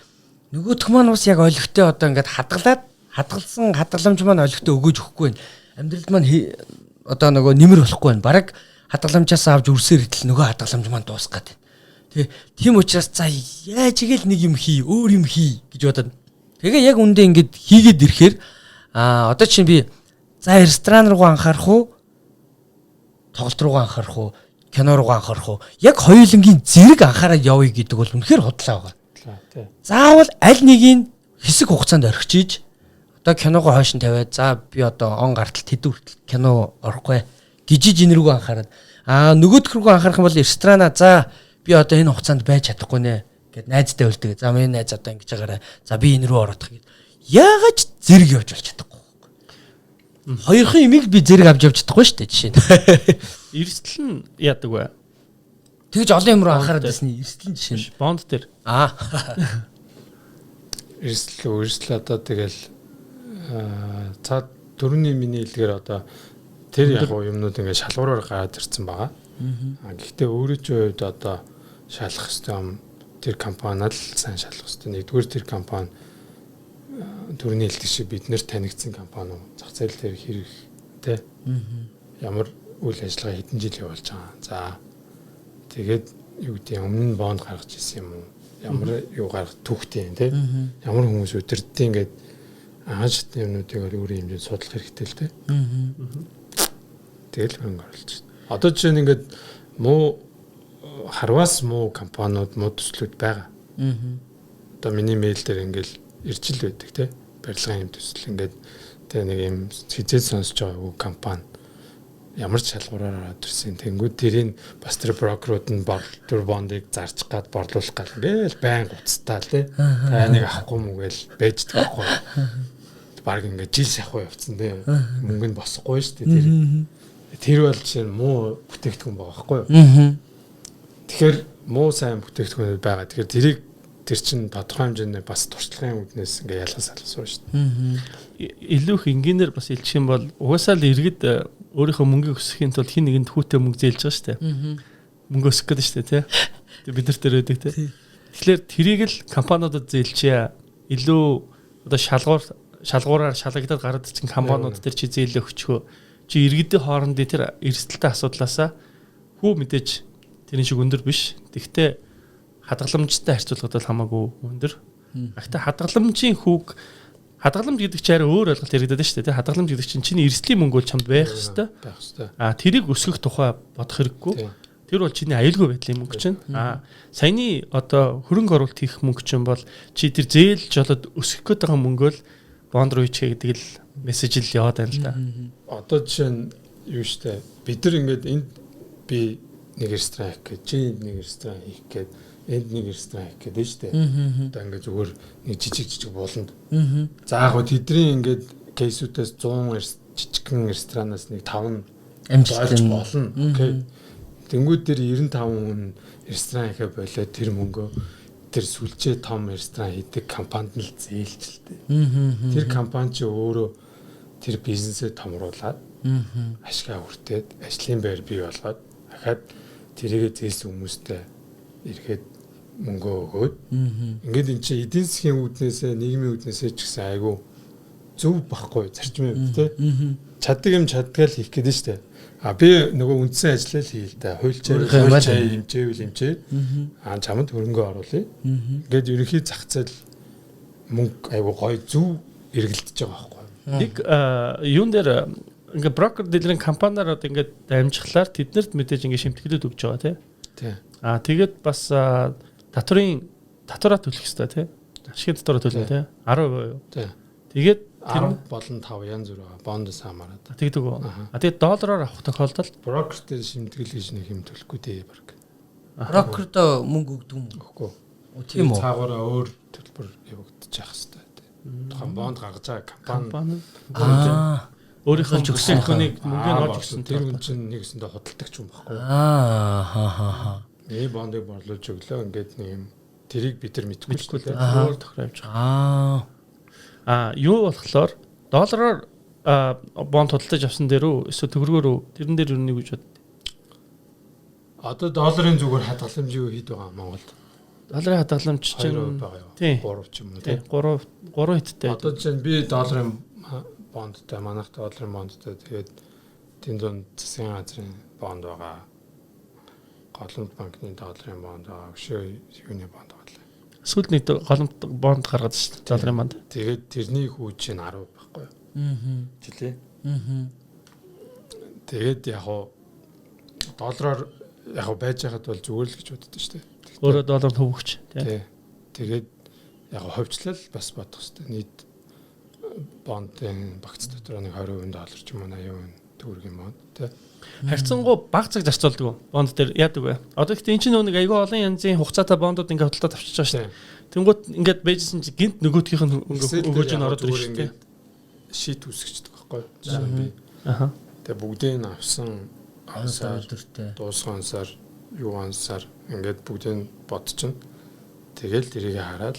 Нөгөөх маань бас яг олигтой одоо ингээд хадгалаад хадгалсан хадгаламж маань олигтой өгөөж өгөхгүй байна. Амьдралд маань одоо нөгөө нэмэр болохгүй байна. Бараг хадгаламжаас авч үрсээр идэл нөгөө хадгаламж маань дуусах гээд байна. Тэ тийм учраас за яаж игээл нэг юм хий, өөр юм хий гэж бодоод. Тэгээ яг үндэ ингээд хийгээд ирэхээр одоо чинь би за ресторан руугаа анхаарах уу, тоглолт руугаа анхаарах уу, кино руугаа анхаарах уу? Яг хоёулангийн зэрэг анхаарал явъя гэдэг бол үнэхээр худлаа байгаа. Заавал аль нэгийг Хэсэг хугацаанд орхичиж одоо киногоо хойш нь тавиад за би одоо он гартал тэдэн хүртэл кино орохгүй гिजиж энэ рүүгээ анхаарад нөгөөх рүүгээ анхаарах юм бол ресторана за би одоо энэ хугацаанд байж чадахгүй нэ гэд найзтай үлдэг. За миний найз одоо ингэж байгаарай. За би энэ рүү ороодох гэд. Яагаад ч зэрэг явж болж чадахгүй. Хоёрхан имийг би зэрэг авч явж чадахгүй шүү дээ жишээ нь. Эрсдэл нь яадаг вэ? Тэгж олон юм руу анхаарал байсан эрсдэл нь жишээ нь. Бонд дээр. Эрсдэл одоо тэгэл цаа төрөний миний хэлгээр одоо тэр яг юмнууд ингээд шалгуураар гараад ирсэн байгаа. Гэхдээ өөрийн чинь хувьд одоо шалах ёстой юм тэр компаниад л сайн шалах ёстой. Нэгдүгээр тэр компани төрөний хэлдэг шиг бид нэр танигдсан компани уу? Зах зээл дээр хэрэг тэ? Ямар үйл ажиллагаа хэдэн жил явуулж байгаа. За тэгээд юу гэдэг өмнө нь бонд гаргаж ирсэн юм уу? Ямар юу гаргах түүхтэй юм тэ? Ямар хүмүүс өдөрддөг ингээд анхан шатны юмнуудыг өөрийн хэмжээнд судлах хэрэгтэй л тэ. Тэгэл хөрөнгө оруулж байна. Одоо жишээ нь ингээд муу харвас муу компаниуд муу төслүүд байгаа. Одоо миний мэйл дээр ингээд ирж л байдаг те. Барилгын юм төсөл ингээд тэ нэг юм хизээ сонсож байгаагүй компани ямар ч шалгуураар ороод ирсэн. Тэнгүүд тэрийг бас тэр брокерууд нь тэр бондыг зарж гад борлуулах гал ингээл байн гуцтаа л те. Та нэг авахгүй мүгээл байж байгаа байхгүй. Бараг ингээд жил шахуу явцсан те. Мөнгө нь босхгүй шүү дээ тэр. Тэр бол жишээ нь муу бүтээгдэхүүн байгаа байхгүй юу? Тэгэхээр муу сайн бүтээгдэхүүнүүд байгаа. Тэгэхээр тэрийг тэр чинь тодорхой хэмжээний бас туршлагын үүднээс ингээ ялгаж салгасан шүү дээ. Илүү их энгийнээр бас илчих юм бол угаасаа л иргэд өөрийнхөө мөнгийг өсөхийн тулд хин нэгэнд хүүтэй мөнгө зээлж байгаа шүү дээ. Мөнгө өсөх гэдэг шүү дээ, тий. Тэг бид нар тэр байдаг тий. Тэгэхээр тэрийг л компаниудад зээлчээ. Илүү одоо шалгуураар шалгагдаад гараад ирсэн компаниуд дээр чи зээлээ өгчхөө. Чи иргэдийн хоорондын тэр эрсдэлтэй асуудлаасаа хүү мэдээж тэрэн шиг өндөр биш. Тэгвэл хадгаламжтай харьцуулахад бол хамаагүй өндөр. Гэхдээ хадгаламжийн хүүг хадгаламж гэдэг чинь арай өөр ойлголт яригдаад байна шүү дээ. Хадгаламж гэдэг чинь чиний эрсдлийн мөнгө бол чамд байх ёстой. Байх ёстой. Тэрийг өсгөх тухай бодох хэрэггүй. Тэр бол чиний аюулгүй байдлын мөнгө чинь. Саяны одоо хөрөнгө оруулалт хийх мөнгө чинь бол чи тэр зээл жолоод өсгөх гээд байгаа мөнгөө л бонд руу хийчихэ гэдэг л мессеж л яваад байна л да. Одоо жишээ нь юу штэ. Бид нар ингээд энд би нэг ресторан хийх гээд, чи энд нэг ресторан хийх гээд, энд нэг ресторан хийх гээд шүү дээ. Одоо ингээд зүгээр нэг жижиг бууланд. За яг гоо тэдний ингээд кейсүүдээс 100 жижигхэн ресторанаас нэг 5 амжилттай болно. Окей. Тэнгүүд тэр 95 хүн ресторан хийхэ болоод тэр мөнгөө тэр сүлжээ том ресторан хийдэг компанид нь л зээлчилтэй. Тэр компани чи өөрөө тэр бизнесээ томруулад ашгаа хүртээд ажлын байр бий болгоод дахиад тэрийгэ зээлсэн хүмүүстэй эргээд мөнгөө өгөөд ингээд эн чинь эдийн засгийн үүднээсээ нийгмийн үүднээсээ ч гэсэн айгүй зөв байхгүй зарчмын хувьд те чаддаг юм чаддаг л хийх гээд нь штэ. А би нөгөө үндсэн ажлаа л хийл та. Хуульчаа хэмжээвэл хэмжээ. Аа чамд хөрөнгө оруулъя. Ингээд ерөнхий зах зээл мөнгө айгүй гоё зөв эргэлдэж байгаа байхгүй. Нэг юун дээр ингээд брокер дилерийн компаниар одоо ингээд дамжихлаар тэднэрт мэдээж ингээд шимтгэлүүд өгч байгаа тий. Тий. Аа тэгээд бас татварын татвараа төлөх ёстой тий. Ашигын татвараа төлнө тий. 10% юу? Тий. Тэгээд 10 болон 5 янз бүр байгаа. Бондос хамаарат. Тэгдэг үү? А тэгээд доллараар авах тохиолдолд брокер дээр шимтгэл гэж нэг юм төлөхгүй дээ баг. Брокерт мөнгө өгдөг юм уу? Үгүй. Тийм үү? Цаагаараа өөр төлбөр явагдчих хэвээр тий. Тухайн бонд гаргаж байгаа компани өөрийнхөө бүтээгдэхүүнийг мөнгөний олж өгсөн. Тэр хүн чинь нэгсэндээ худалдагч юм баггүй. Аа. Миний бондыг борлуулж өглөө ингээд нэг юм тэрийг бид нар мэдэхгүй шүү дээ. Өөр тохироо явж байгаа. Аа юу болохоор доллараар бонд худалдаж авсан дээр үү эсвэл төгрөгөөр үү тэрэн дээр юу нэг гэж бод. Одоо долларын зүгээр хадгаламжийн хэд байгаа Монголд? Долларын хадгаламж чинь 2% байгаа юу? 3 ч юм уу тий. 3 хэдтэй. Одоо чинь би долларын бондтой, манайх долларын бондтой тэгээд тэнд дунд засгийн газрын бонд байгаа. Голомт банкны долларын бонд байгаа. Өшөө юуны бонд байгаа. Сүүлд нэг голомт бонд гаргаад шүү дээ. Долларын бонд. Тэгээд тэрний хүү чинь 10 байхгүй юу? Аа. Жилээ. Аа. Тэгээд яг уу доллараар яг уу байж байхад бол зүгээр л гэж боддоо шүү дээ. Өөрөө доллар хөвгч тий. Тэгээд Яг ховчлол бас бодох хэрэгтэй. Нийт бондын багц дотор нэг 20% доллар ч юм уу 80% төгрөгийн бонд тий. Харьцангуй бага цаг зарцуулдаг. Бонд дээр яадаг вэ? Одоо гэхдээ эн чинь нэг айгүй олон янзын хугацаатай бондууд ингээ худалдаад авчиж байгаа шүү дээ. Тэнгүүт ингээд байжсэн чинь гинт нөгөөдгийнх нь ингээ өгөөж нь ороод ирж шүү дээ. Шит үсгэждэг байхгүй. Жишээ нь би. Аха. Тэгээ бүгдийг нь авсан сар дуусган сар юу ансар ингээд бүгдийг бодчихно. Тэгэл тэрийг хараад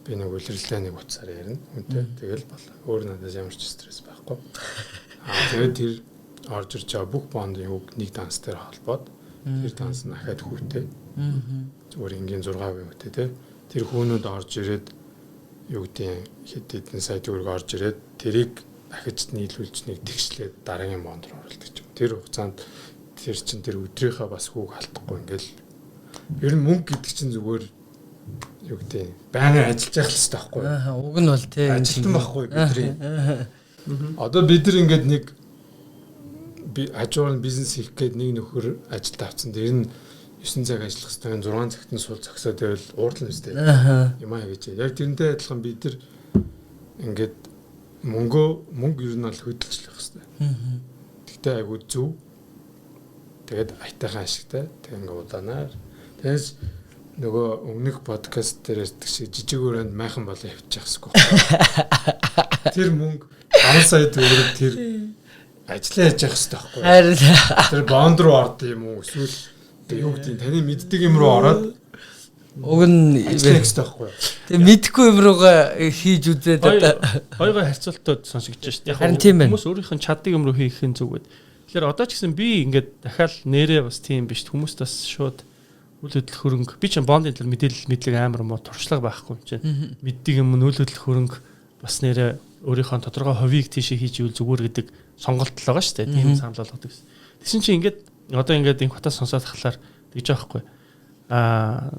би нэг үлрэлээ нэг утсаар ярина. Үнтэй тэгэл бол өөр надад ямар ч стресс байхгүй. Аа тэгээд тэр орж ирж байгаа бүх бондын үг нэг данс дээр холбоод тэр данс нь ахаад хүүтэй. Зүгээр энгийн 6% хүүтэй те. Тэр хүүнүүд орж ирээд юу гэдгийг хэд хэдэн сая төгрөг орж ирээд тэрийг дахиж нийлүүлж нэг тэгшлээд дараагийн бонд руу оруулдаг ч юм. Тэр хугацаанд тэр чин тэр өдрийнхөө бас хүүг алдахгүй ингээл ер нь мөнгө гэдэг чинь зүгээр юу гэдэг байнгын ажиллаж явах л хэрэгтэй байхгүй. Аа уг нь бол тий ажилтан байхгүй бидний. Одоо бид нар ингээд нэг би хажуугаар нь бизнес хийх гээд нэг нөхөр ажилд авсан. Тэр нь 9 цаг ажиллах хэрэгтэй, 6 цагт нь сул зогсоод байвал уурлаа үстэй. Юм аа гэж. Яг тэрнтэй адилхан бид нар ингээд мөнгө ер нь бол хөдөлж явах хэрэгтэй. Тэгтээ айгуу зөв. Тэгээд аятайхан ашигтай. Тэг ингээд удаанаар. Тэгээс нөгөө өмнөх подкаст дээр ярьдаг шиг жижиг өрөөнд майхан болоо явчих хэсгүй. Тэр мөнгө 10 сая төгрөг тэр ажиллаа яаж явах хэрэгтэй байхгүй. Харин тэр бонд руу орд юм уу эсвэл юу гэдэг таны мэддэг юм руу ороод уг нь ажиллах хэрэгтэй байхгүй. Тэг мэдхгүй юм руугаа хийж үзээд одоо гой гой харьцуултууд сонсогдож шít. Яг хүмүүс өөрийнх нь чаддаг юм руу хийх нь зүг гээд. Тэгэхээр одоо ч гэсэн би ингээд дахиад нэрээ бас тийм биш хүмүүст бас шууд үйл хөдлөх хөрөнгө би ч бондын талаар мэдээлэл мэдлэг амар муу туршлага байхгүй юм чинь мэддэг юм нь үйл хөдлөх хөрөнгө бас нэрээ өөрийнхөө тодорхой хувийг тийшээ хийж ивэл зүгээр гэдэг сонголт л байгаа шүү дээ. Тийм санал болгодог гэсэн. Тэгсэн чинь ингээд одоо ингээд энэ хотоос сонсоод тахлаар тэгж байгаа байхгүй. Аа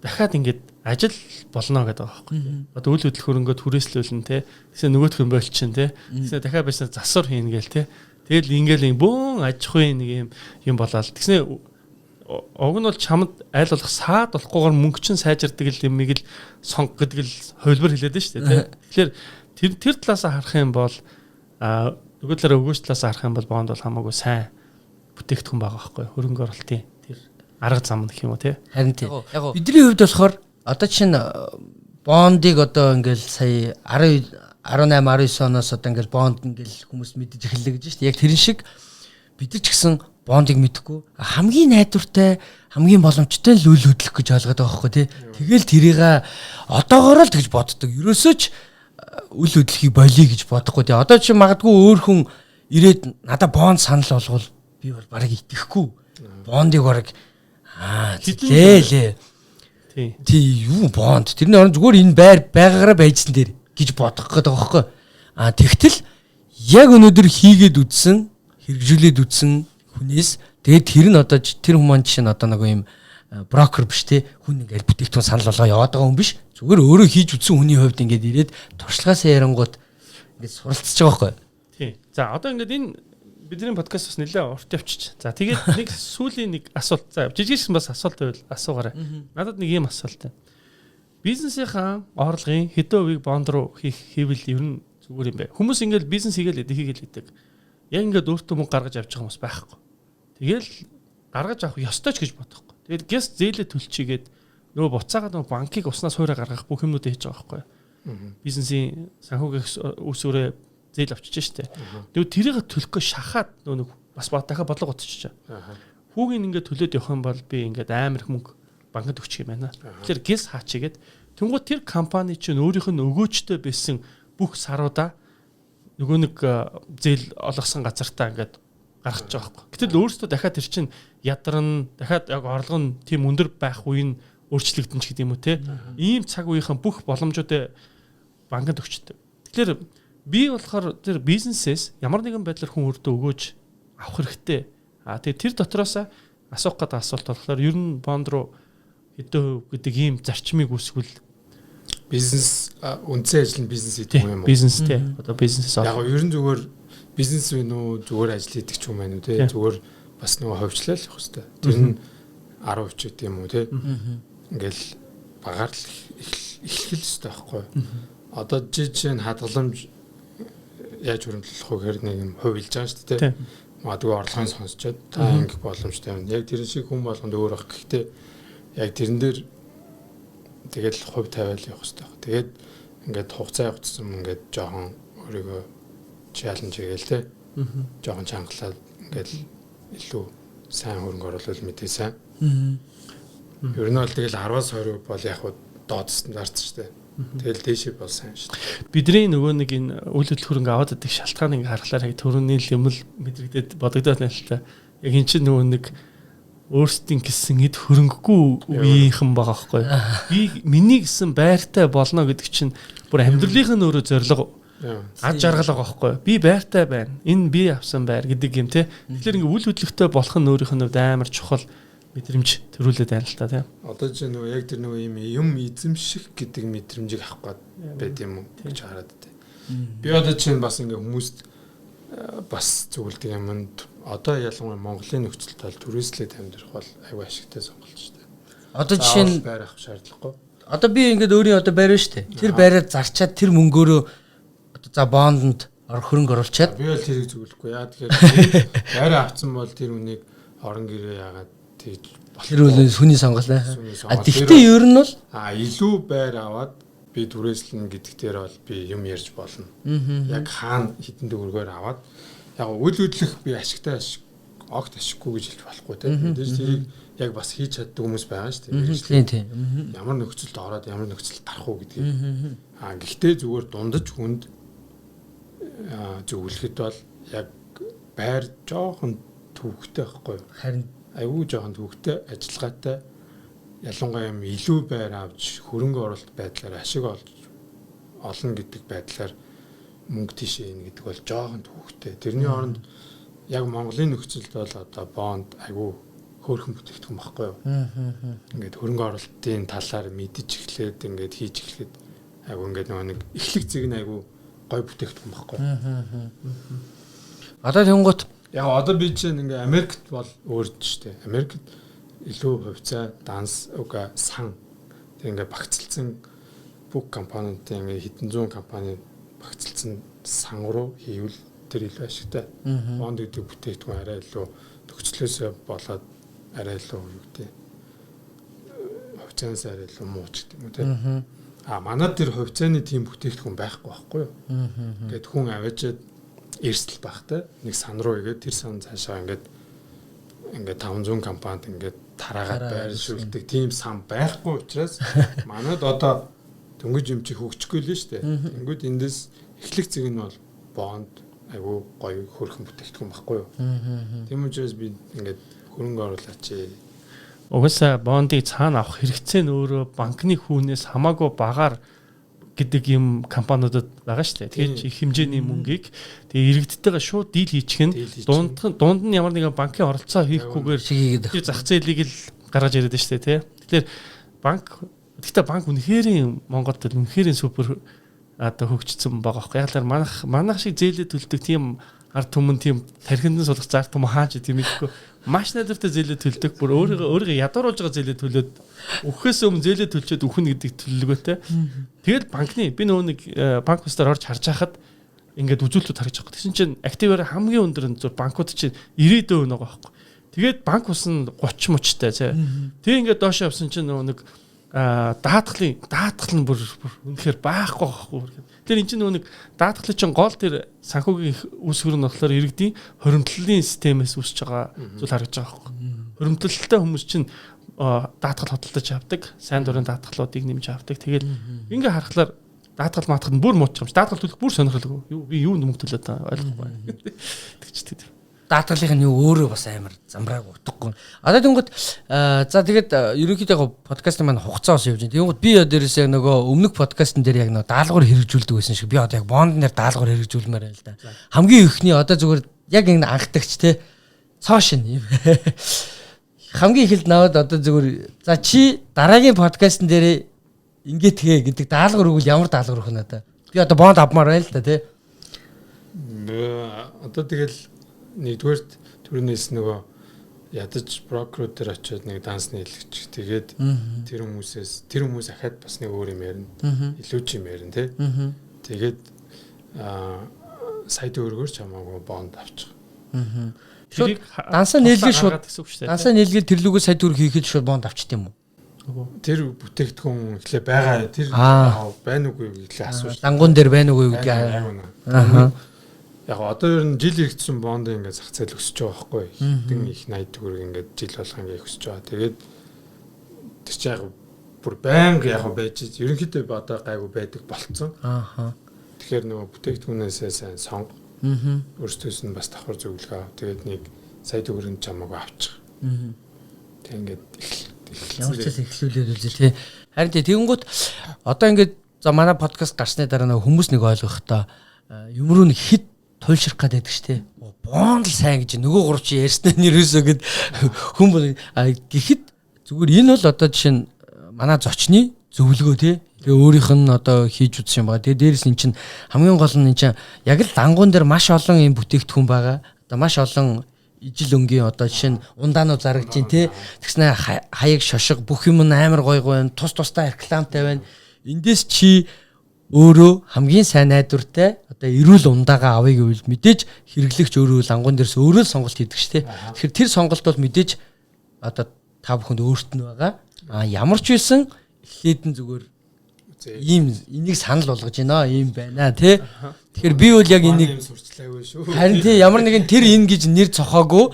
дахиад ингээд ажил болно гэдэг байгаа байхгүй. Одоо үйл хөдлөх хөрөнгөө түрээслүүлнэ те. Тэгсэн нөгөөх юм болчин те. Тэгсэн дахиад байсан засвар хийнэ гээл те. Тэгэл ингээл бөөн аж ахуйн нэг юм болоод тэгснэ уг нь бол чамд аль болох саад болохгүйгээр мөнгө чинь сайжирдаг л юмыг л сонго гэдэг л хувилбар хэлээд нь шүү дээ. Тэгэхээр тэр талаас харах юм бол нөгөө талаараа өгөөж талаас харах юм бол бонд бол хамаагүй сайн бүтээгдэхүүн байгаа байхгүй хөрөнгө оруулалтын тэр арга зам гэх юм уу тий. Харин тий. Яг бидний хувьд болохоор одоо чинь бондыг одоо ингээл сая 18 19 оноос одоо ингээл бонд ингээл хүмүүс мэдэж эхэллээ гэж шүү дээ. Яг тэрэн шиг бид нар ч гэсэн бондыг мэдэхгүй хамгийн найдвартай хамгийн боломжтой л үйл хөдлөх гэж ойлгоод байгаа байхгүй тий. Тэгэл тэрийг одоогоор л тэгж боддог. Ерөөсөө ч үйл хөдлөхийг болиё гэж бодохгүй тий. Одоо чи магадгүй өөр хүн ирээд надад бонд санал болгвол би бол барыг итгэхгүй. Бондыг барыг аа лээ. Тий юу бонд тэрний орон зүгээр энэ байр байгаагаараа байжсан дээр гэж бодох гээд байгаа байхгүй. Аа тэгтэл яг өнөөдөр хийгээд үтсэн хэрэгжүүлээд үтсэн хүнээс тэгээд тэр нь одоо тэр хүмүүс чинь одоо нэг юм брокер биш те хүн ингээл бүтээгдэхүүн санал болгоо яваад байгаа хүн биш зүгээр өөрөө хийж үтсэн хүний хувьд ингээд ирээд туршлагаасаа ярангууд ингээд суралцж байгаа байхгүй. Тий. За одоо ингээд энэ бидний подкаст бас нэлээ урт явчих. За тэгээд нэг сүүлийн нэг асуулт. За жижигсэн бас асуулт байвал асуугаарай. Надад нэг ийм асуулт байна. Бизнесийнхаа орлогын хэдэн хувийг бонд руу хийх хийвэл ер нь зүгээр юм бэ? Хүмүүс ингээд бизнес хийгээл хийгээл идэг. Яг ингээд өөртөө мөнгө гаргаж авч байгаа хүмүүс байхгүй. Тэгэл гаргаж авах ёстой ч гэж бодохгүй. Тэгэл гэс зээлээ төлчийгээд нөгөө буцаагаад нөгөө банкыг уснаас хуурай гаргах бүх юмнуудыг хийж байгаа байхгүй. Бизнесийн санхүүгийн үүсвэрээ зээл авчиж штэ. Тэгвэл тэрийг төлөх гэж шахаад нөгөө нэг бас дахиад бодлого утчихж. Хүүгийн ингээд төлөөд явах юм бол би ингээд амар их мөнгө банкнд өгчих юм байна. Тэгэхээр гэс хаачигээд тэнгуү тэр компани чинь өөрийнх нь өгөөчтэй байсан бүх саруудаа нөгөө нэг зээл олгосон газартаа ингээд гаргаж байгаа байхгүй. Гэтэл өөрөөсөө дахиад тэр чинь ядарна, дахиад яг орлого нь тийм өндөр байх үе нь өөрчлөгдөн ч гэдэг юм уу те. Ийм цаг үеийнхэн бүх боломжуудыг банкнд өгчдөг. Тэгэхээр би болохоор тэр бизнесээс ямар нэгэн байдлаар хүн өөртөө өгөөж авах хэрэгтэй. А тэгээ тэр дотроос асуух гэдэг асуулт болохоор ер нь бонд руу хэдэн хувь гэдэг ийм зарчмыг үүсгвэл бизнес үндсэн ажил нь бизнес хийдэг юм уу? Бизнес тий. Одоо бизнесээс яг ер нь зүгээр бизнес вэ нүү зүгээр ажил хийдэг ч юм байна уу тий. Зүгээр бас нөгөө ховчлол явах хэвээр. Тэр нь 10% ч гэдэг юм уу тий. Ингээл багаар л эхлэх л ёстой байхгүй. Одоо жишээ нь хадгаламж яаж хөрөнгөлөх вэ гэхээр нэг юм хувь хэлж байгаа шүү дээ. Магадгүй орлогын сонсчод та ингэх боломжтой юм. Яг тэр шиг хүн болгонд өөр байх. Гэхдээ яг тэрэн дээр тэгэл хувь тавиал явах хэрэгтэй. Тэгээд ингээд хугацаа явагдсан ингээд жоохон өөрийгөө чаленж хийгээл те. Жоохон чангалаад ингээд илүү сайн хөрөнгө оруулалт мэдээ сайн. Ер нь бол тэгэл 10-аас 20 бол яг хуу доод стандарт шүү дээ. Тэгэл дээшээ бол сайн шүү дээ. Бидний нөгөө нэг энэ үйл хөдлөх хөрөнгө аваад идэх шалтгаан ингээ харахлаар яг төрөний л юм л мэдрэгдээд бодогдоод байна л та. Яг эн чинь нөгөө нэг өөрсдийн гэсэн эд хөрөнгөгүй үеийнхэн байгаа байхгүй. Би миний гэсэн байртай болно гэдэг чинь бүр амьдралынх нь өөрөө зорилго ад жаргал байгаа байхгүй. Би байртай байна. Энэ би авсан байр гэдэг юм те. Тэгэхээр ингээ үйл хөдлөхтэй болох нь өөрийнх нь хувьд амар чухал мэдрэмж төрүүлээд байна л та тийм. Одоо чи нөгөө яг тэр нөгөө юм эзэмших гэдэг мэдрэмжийг авах гээд байд юм уу гэж хараад тээ. Би одоо чинь бас ингээ хүмүүст бас зөвлөдөг юм. Одоо ялангуяа Монголын нөхцөлд бол түрээслээд амьдрах бол аюу ашигтай сонголт шүү дээ. Одоо жишээ нь байр авах шаардлагагүй. Одоо би ингээд өөрийн одоо байр байна шүү дээ. Тэр байраа зарчаад тэр мөнгөөрөө одоо за бондонд хөрөнгө оруулчаад би бол тэрийг зөвлөхгүй. Яа тэгэхээр байраа авсан бол тэр үнийг орон гэрээ яагаад тэгж тэр үл хүний сонголт. А тэгтээ ер нь бол илүү байр аваад би түрээслэн гэдэг дээр бол би юм ярьж болно. Яг хаана хитэн төгрөгөөр аваад яг үл хөдлөх би ашигтай огт ашиггүй гэж хэлж болохгүй тийм. Мэдээж тэрийг яг бас хийж чаддаг хүмүүс байгаа шүү дээ. Тийм тийм. Ямар нөхцөлд ороод ямар нөхцөлд гарах уу гэдгийг. Аа гэхдээ зүгээр дундаж хүнд зөвлөхөд бол яг байр жоохон төвхтэй байхгүй юу? Харин айгүй жоохон төвхтэй ажиллагаатай ялангуяа юм илүү байр авч хөрөнгө оруулалт байдлаар ашиг олж олно гэдэг байдлаар мөнгө тийшээ ийн гэдэг бол жоохон төвхтэй. Тэрний оронд яг Монголын нөхцөлд бол одоо бонд айгүй хөөрхөн бүтээгдэхүүн баггүй юу? Ингээд хөрөнгө оруулалтын талаар мэдэж эхлээд ингээд хийж эхлээд айгүй ингээд нөгөө нэг эхлэх зэг нь айгүй гой бүтээгдэхүүн баггүй. Одоо тэнгуут яг одоо би чинь ингээ Америкт бол өөр ч дээ. Америкт илүү хувьцаа, данс, уга сан тэг ингээ багцлцсан бүх компаниудын ингээ хэдэн зуун компани багцлцсан сан руу хийвэл тэр илүү ашигтай. Бонд гэдэг бүтээгдэхүүн арай илүү нөхцлөөсөө болоод арай илүү юу гэдэг хувьцаанаас арай илүү муу ч гэдэг юм уу те. А манад тэр хувьцааны тийм бүтээгдэхүүн байхгүй байхгүй юу? Ингээд хүн аваачаад эрсдэл багтай нэг сан руу игээд тэр сан цаашаа ингээд 500 компанид ингээд тараагаад байршуулдаг тийм сан байхгүй учраас манад одоо дөнгөж юм чи хөгжихгүй л шүү дээ. Тэнгүүд эндээс эхлэх зэг нь бол бонд айгүй гоё хөрхөн бүтээгдэхүүн байхгүй юу? Тийм учраас би ингээд хөрөнгө оруулаач. Угаасаа бондыг цаана авах хэрэгцээ нь өөрөө банкны хүүнээс хамаагүй багаар гэдэг юм компаниудад байгаа шүү дээ. Тэгэхээр их хэмжээний мөнгийг тэгээ иргэдтэйгээ шууд дийл хийчих нь дунд нь ямар нэгэн банкын оролцоо хийхгүйгээр тэр зах зээлийг л гаргаж ирээд шүү дээ, тий. Тэгэхээр банк гэхдээ банк үнэхээр Монголд үнэхээр супер одоо хөгжсөн байгаа байхгүй. Яг л манайх шиг зээлээ төлдөг тийм ард түмэн тийм тархинд нь сулгах зар түмэн хаач тийм ихгүй маш найдвартай зээлээ төлдөг. Бүр өөрийгөө ядууруулж байгаа зээлээ төлөөд үхээс өмнө зээлээ төлчөөд үхнэ гэдэг төлөвлөгөөтэй. Тэгэл банкны би нөгөө нэг банк бусдаар орж харж байхад ингээд үзүүлэлтүүд харж байгаа. Тэгсэн чинь активаар хамгийн өндөр нь зүр банкуд чинь 90% байгаа байхгүй. Тэгээд банк ус нь 30 мөчтэй тий. Тэг ингээд доош явсан чинь нөгөө нэг даатгал нь бүр үнэхээр байхгүй байхгүй. Тэгэхээр эн чинь нөгөө нэг даатгалын чинь гол тэр санхүүгийн үүсгэр нь болохоор иргэдийн хоримтлалын системээс үүсэж байгаа зүйл харагдаж байгаа байхгүй. Хоримтлалтай хүмүүс чинь даатгал хөдөлж авдаг, сайн дурын даатгалуудыг нэмж авдаг. Тэгээд ингээ харахлаар даатгал маатгал нь бүр муучих юм чи. Даатгал төлөх бүр сонирхолгүй. Юу би юунд мөнгө төлөөд байгаа ойлгохгүй байна. Тэгчтэй. Даатгалынх нь юу өөрөө бас амар замбрааг утгагүй. Одоо тэнгууд за тэгээд ерөнхийдөө яг подкастын маань хугацаа бас явж байна. Тэнгууд би дээрээс яг нөгөө өмнөх подкастн дээр яг нөгөө даалгавар хэрэгжүүлдэг байсан шиг би одоо яг бонд нэр даалгавар хэрэгжүүлмээр байна л да. Хамгийн ихний одоо зүгээр яг ингэ анхдагч те цоо шин юм. Хамгийн ихэнд наваад одоо зүгээр за чи дараагийн подкастн дээр ингэ тгээ гэдэг даалгавар өгвөл ямар даалгавар өгөх нь одоо. Би одоо бонд авмаар байна л да те. Одоо тэгэл нэгдүгээрт түрүүнээс нөгөө Ядаж брокерууд дээр очиод нэг данс нийлэгч. Тэгээд тэр хүмүүсээс тэр хүмүүс ахаад бас нэг өөр юм ярина. Илүү ч юм ярина тий. Тэгээд сая төгрөгөөр ч хамаагүй бонд авчих. Шууд дансаа нийлгээ шууд гэсэн үг шүү дээ. Дансаа нийлгээ тэр лүгөө сая төгрөг хийхэд шууд бонд авчт юм уу? Тэр бүтээгдэхүүн эхлээ байгаа тэр байна уугүй эхлээ асууж. Лангуун дээр байна уугүй гэдгийг. Аа. Яг одоо ер нь жил иргэдсэн бонд ингээд зах зээл өсөж байгаа байхгүй. Хэдэн их 80 төгрөг ингээд жил болгон ингээд өсөж байгаа. Тэгээд тэр чинь яг бүр байнга яг байж ерөнхийдөө одоо гайгүй байдаг болцсон. Аа. Тэгэхээр нөгөө бүтээгдэхүүнээсээ сайн сонго. Өөрсдөөс нь бас давхар зөвлөгөө ав. Тэгээд нэг сая төгрөг чамаагүй авчих. Тэг ингээд ямар ч зүйл эхлүүлээд үзье тий. Харин тий тэгэнгүүт одоо ингээд за манай подкаст гарсны дараа нөгөө хүмүүс нэг ойлгохдоо юм руу нэг хит туйлшрах гээд байдаг ш тий. Бонд л сайн гэж нөгөө гурав чи ярьснаа нэрээсөө гэд хүн бол гэхэд зүгээр энэ бол одоо жишээ нь манай зочны зөвлөгөө тий. Тэгээ өөрийнх нь одоо хийж үзсэн юм байна. Тэгээ дээрэс нь чинь хамгийн гол нь энэ чинь яг л лангуун дээр маш олон юм бүтээгдэхүүн байгаа. Одоо маш олон ижил өнгийн одоо жишээ нь ундаанууд зарагдж байна тий. Тэгснэ хаяг шошго бүх юм нь амар гоё гоё байна. Тус тустай рекламтай байна. Эндээс чи өөрөө хамгийн сайн найдвартай одоо эрүүл ундаагаа авъя гэвэл мэдээж хэрэглэгч өөрөө лангуун дээрс өөрөө л сонголт хийдэг ш тий. Тэгэхээр тэр сонголт бол мэдээж одоо та бүхэнд өөрт нь байгаа. А ямар ч байсан эхлээд нь зүгээр ийм энийг санал болгож байна ийм байна тий. Тэгэхээр би бол яг энийг сурчлаагүй шүү. Харин тий ямар нэгэн тэр энэ гэж нэр цохоогүй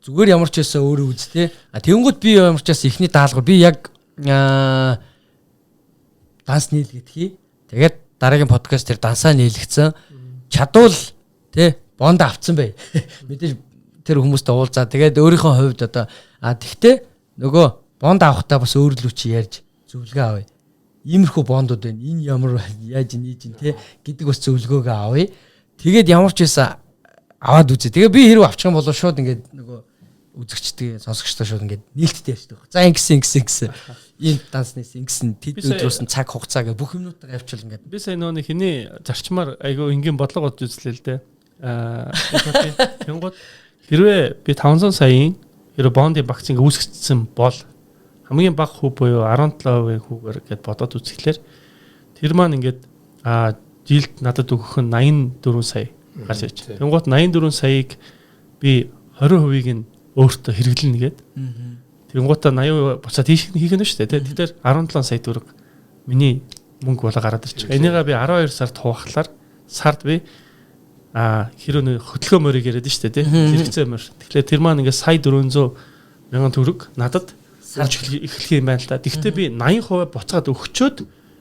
зүгээр ямар ч байсан өөрөө үз тий. А тэгэнгүүт би ямар ч байсан эхний даалгавар би яг данс нийлгэдхий. Тэгээд дараагийн подкаст тэр дансаа нийлэгдсэн. Чадвал тий бонд авцсан бай. Мэдээж тэр хүмүүстэй уулзаа. Тэгээд өөрийнхөө хувьд одоо а тэгтээ нөгөө бонд авахтаа бас өөр лүү чи ярьж зөвлөгөө авъя. Иймэрхүү бондууд байна. Энэ ямар яаж нээж ин те гэдэг бас зөвлөгөөгөө авъя. Тэгээд ямар ч байсан аваад үзье. Тэгээ би хэрэг авчих юм бол шууд ингээд нөгөө үзэгчдэг сонсогчтой шууд ингээд нээлттэй ярьдаг. За ингэсэн ингэсэн ингэсэн. Ийм данснес ингэсэн тэд өдрөөс нь цаг хугацаа гэх бүх юмнуудаа явуул ингээд. Би сая нөгөө хиний зарчмаар айгүй энгийн бодлого бодож үзлээ л дээ. Тэнгууд хэрвээ би 500 саяын хэрвээ бондын багц ингээ үүсгэсэн бол хамгийн бага хүү буюу 17% хүүгээр гэд бодоод үзэхлээр тэр маань ингээд жилд надад өгөх нь 84 сая гарч ирж. Тэнгуут 84 саяыг би 20%-ийг нь өөртөө хэрэглэнэ гээд. Тэнгуутаа 80% буцаад хийх нь шүү дээ. Тэгэхээр 17 сая төгрөг миний мөнгө болоо гараад ирчих. Энийгээ би 12 сард хуваахлаар сард би хэрэг хөдөлгөөн морийг яриад шүү дээ, хэрэгцээ морь. Тэгэхээр тэр маань ингээд сая 400 мянган төгрөг надад эхлэх юм байна л да. Гэхдээ би 80% буцаад өгчөөд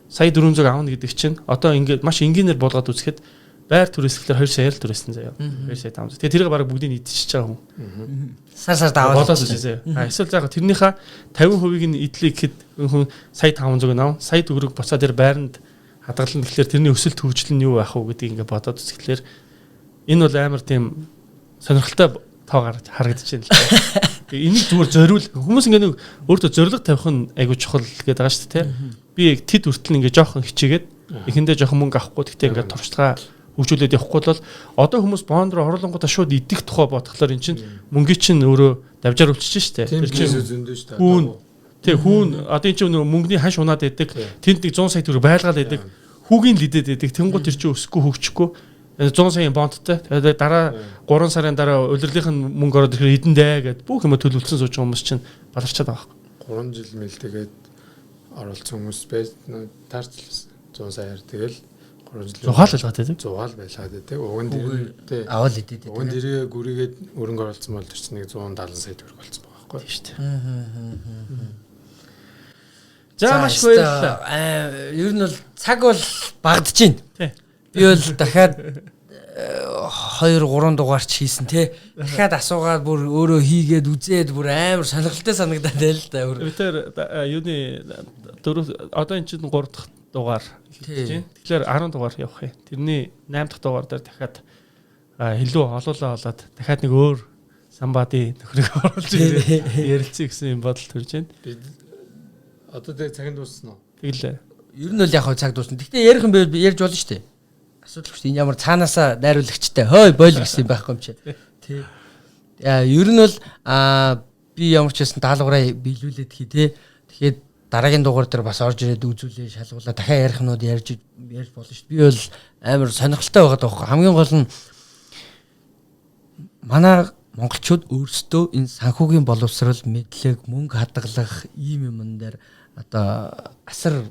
сая 400 авна гэдэг чинь одоо ингээд маш энгийнээр болгоод үзэхэд байр түрээслэхээр 2 саяар л түрээсэн заяа. 2 сая 500. Тэгээ тэрийг бараг бүгдийг идчихэж байгаа хүн. Сар сард аваад болоод үзье заяа. Эсвэл яг тэрнийхээ 50%-ийг нь идлээ гэхэд хүн сая 500-ыг ав. Сая төгрөг буцаад тэр байранд хадгална гэхлээр тэрний өсөлт хөгжил нь юу байх вэ гэдгийг ингээд бодоод үзэхлээр энэ бол амар тийм сонирхолтой тоо гарч харагдаж байна л да. Энийг зүгээр зориул хүмүүс ингээд нэг өөртөө зорилго тавих нь айгуу чухал гэдэг байгаа шүү дээ, тэ. Би тэд хүртэл ингээд жоохон хичээгээд эхэндээ жоохон мөнгө авахгүй гэхдээ ингээд туршлага хөгжүүлээд явахгүй бол одоо хүмүүс бонд руу оруулангуудаа шууд идэх тухай бодохлоор эн чинь мөнгөний чинь өөрөө давжаар өвчөж шүү дээ. Тэр чинь зөндөө шүү дээ. Хүүн тий хүүн одоо эн чинь нөгөө мөнгөний ханш унаад байдаг. Тэнд нэг 100 сая төгрөг байлгаад байдаг. Хүүгийн л идэд байдаг. Тэнгууд тэр чинь өсөхгүй хөгжихгүй 100 саяын бондтой. Тэгээд дараа 3 сарын дараа улирлынх нь мөнгө ороод ирэхээр эдэн дээ гэд бүх юм төлөвлөсөн сууж байгаа хүмүүс чинь баларчаад байгаа байхгүй. 3 жил мэлтэгээд оролцсон хүмүүс байж таарчлаа 100 саяар тэгэл 3 жил зугаал байлгаад байдаг. Зугаал байлгаад байдаг. Уг нь дэрээ авал идэд. Уг нь дэрээ гүрийгээд өрөнгө оролцсон бол тэр чинь нэг 170 сая төгрөг болсон байгаа байхгүй. Тийм шүү дээ. За маш их баярлалаа. Ер нь бол цаг бол багадж байна. Би бол дахиад 2 3 дугаар ч хийсэн те. Дахиад асуугаад бүр өөрөө хийгээд үзээд бүр амар сонирхолтой санагдаад байл л да. Би тэр юуны 4 одоо эн чинь 3 дахь дугаар хийж байна. Тэгэхээр 10 дугаар явах юм. Тэрний 8 дахь дугаар дээр дахиад илүү олоолаа олоод дахиад нэг өөр самбади нөхрийг оруулж ярилцъя гэсэн юм бодол төрж байна. Би одоо тэг цаг нь дууссан уу? Тэгэлээ. Ер нь бол яг хөө цаг дуусна. Гэхдээ ярих юм байвал ярьж болно шүү дээ. Асуудалгүй шүү дээ. Энэ ямар цаанаасаа найруулагчтай хой бойл гэсэн юм байхгүй юм чи. Тий. Ер нь бол би ямар ч байсан даалгавраа биелүүлээд хий те. Тэгэхээр дараагийн дугаар дээр бас орж ирээд үзүүлээ, шалгуулаа, дахиад ярих юмнууд ярьж болно шүү дээ. Би бол амар сонирхолтой байгаад байгаа байхгүй. Хамгийн гол нь манай монголчууд өөрсдөө энэ санхүүгийн боловсрол, мэдлэг, мөнгө хадгалах ийм юмн дээр одоо асар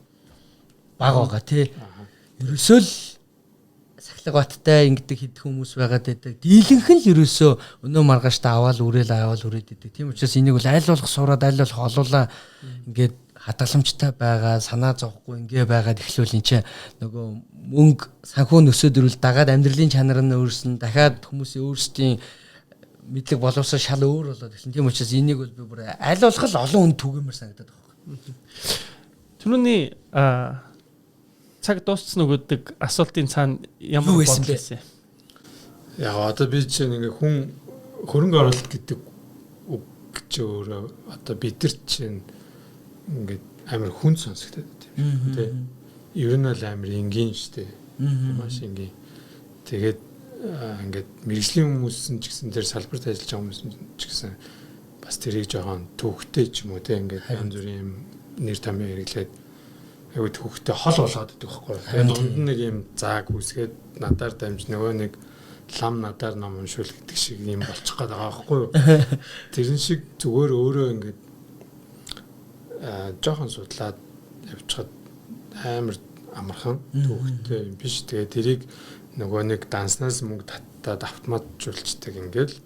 бага байгаа тий. Ерөөсөө л сахилга баттай ингэдэг хэдэх хүмүүс байгаад байдаг. Дийлэнх нь л ерөөсөө өнөө маргааштай аваал үрээл аваал үрээд байдаг. Тийм учраас энийг бол аль болох сураад аль болох олуулаа ингээд хадгаламжтай байгаа, санаа зовхгүй ингээ байгаад эхлүүл энэ чинь нөгөө мөнгө санхүү нөсөөд ирвэл дагаад амьдралын чанар нь өөрсөн, дахиад хүмүүсийн өөрсдийн мэдлэг боловсрол шал өөр болоод эхэлнэ. Тийм учраас энийг бол би бүр аль болох л олон хүн түгээмэр санагдаад байгаа байхгүй. Түрүүний цаг дууссан уу гэдэг асуултын цаана ямар Юу байсан бодол бэ? байсан? Яг одоо би чинь ингээ хүн хөрөнгө оруулалт гэдэг үг чи өөрөө одоо бид нар чинь ингээд амар хүн сонсогдоод байт юм шиг тий. Ер нь бол амар энгийн шүү дээ. Маш энгийн. Тэгээд ингээд мэрэгжлийн хүмүүс нь ч гэсэн тэр салбарт ажиллаж байгаа хүмүүс нь ч гэсэн бас тэрийг жоохон төвхтэй ч юм уу тий ингээд янз бүрийн юм нэр томьёо хэрэглээд айгуу төвхтэй хол болгоод идэх байхгүй. Тэгээд дунд нь нэг юм зааг үсгээд надаар дамж нөгөө нэг лам надаар ном уншуул гэдэг шиг юм болчих гээд байгаа байхгүй юу. Тэрэн шиг зүгээр өөрөө ингээд жоохон судлаад явчихад амар амархан төвхтэй юм биш. Тэгээ тэрийг нөгөө нэг данснаас мөнгө татаад автоматжуулцдаг ингээл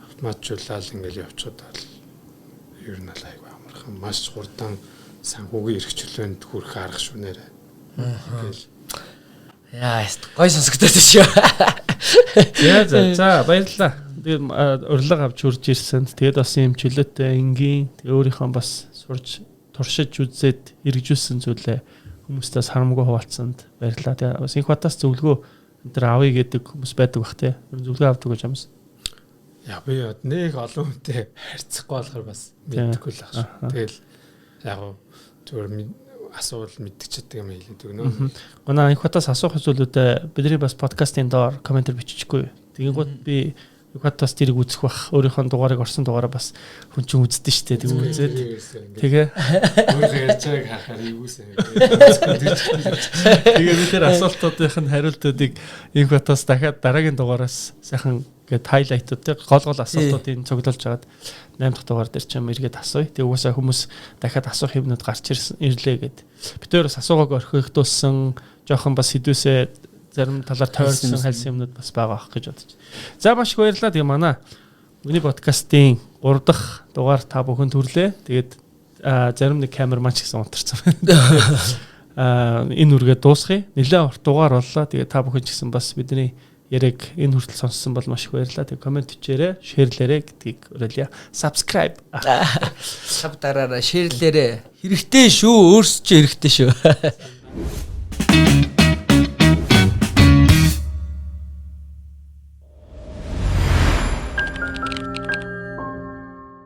автоматжуулаад ингээл явчихад бол ер нь л айгүй амархан маш хурдан санхүүгийн эрх чөлөөнд хүрэх арга шүү нэрэ. Ингээл Яа, гой сонсогдоод шүү. За баярлалаа. Тэгээд урилга авч хурж ирсэн. Тэгээд бас юм чөлөөтэй энгийн тэгээ өөрийнхөө бас сурж туршиж үзээд хэрэгжүүлсэн зүйлээ хүмүүстээ харамгүй хуваалцсанд баярлалаа. Тэгээ бас их батаас зөвлөгөө энэ төр авъя гэдэг хүмүүс байдаг бах те. Зөвлөгөө авдаг гэж юмс. Я би нэг олон хүнтэй харьцахгүй болохоор бас мэддэггүй л ах шүү. Тэгэл яг зүгээр асуувал мэддэг чаддаг юм хэлээд өгнө. Манай их батаас асуух зүйлүүдээ бидний бас подкастын доор комментэр бичихгүй. Тэгэнгүүт би их батаас тэрийг үзэх бах. Өөрийнхөө дугаарыг орсон дугаараа бас хүн чинь үздэг шүү дээ. Тэг үзээд тэгээ өөрийнхөө ярьж байгааг харахаар эвгүйсэн. Тэгээ би тэр асуултуудын нь хариултуудыг их батаас дахиад дараагийн дугаараас сайхан гээд хайлайтууд те гол гол асуултуудыг цуглуулж агаад 8 дахь дугаар дээр ч юм эргээд асууя. Тэгээ угаасаа хүмүүс дахиад асуух юмнууд гарч ирсэн ирлээ гэд. Бид хоёр бас асуугааг орхигдуулсан, жоохон бас хэдүүсээ зарим талаар тойрсон хальсан юмнууд бас байгаа ах гэж бодож. За маш их баярлалаа. Тэгээ манай Миний подкастын 3 дахь дугаар та бүхэн төрлөө. Тэгээд зарим нэг камерман ч гэсэн унтарсан байна. Энэ үргээ дуусгая. Нэлээд урт дугаар боллоо. Тэгээд та бүхэн ч гэсэн бас бидний яриаг энэ хүртэл сонссон бол маш их баярлалаа. Тэгээд коммент бичээрэй, шеэрлээрэй гэдгийг уриалъя. Subscribe. Сав дараарай, шеэрлээрэй. Хэрэгтэй шүү, өөрсдөө хэрэгтэй шүү.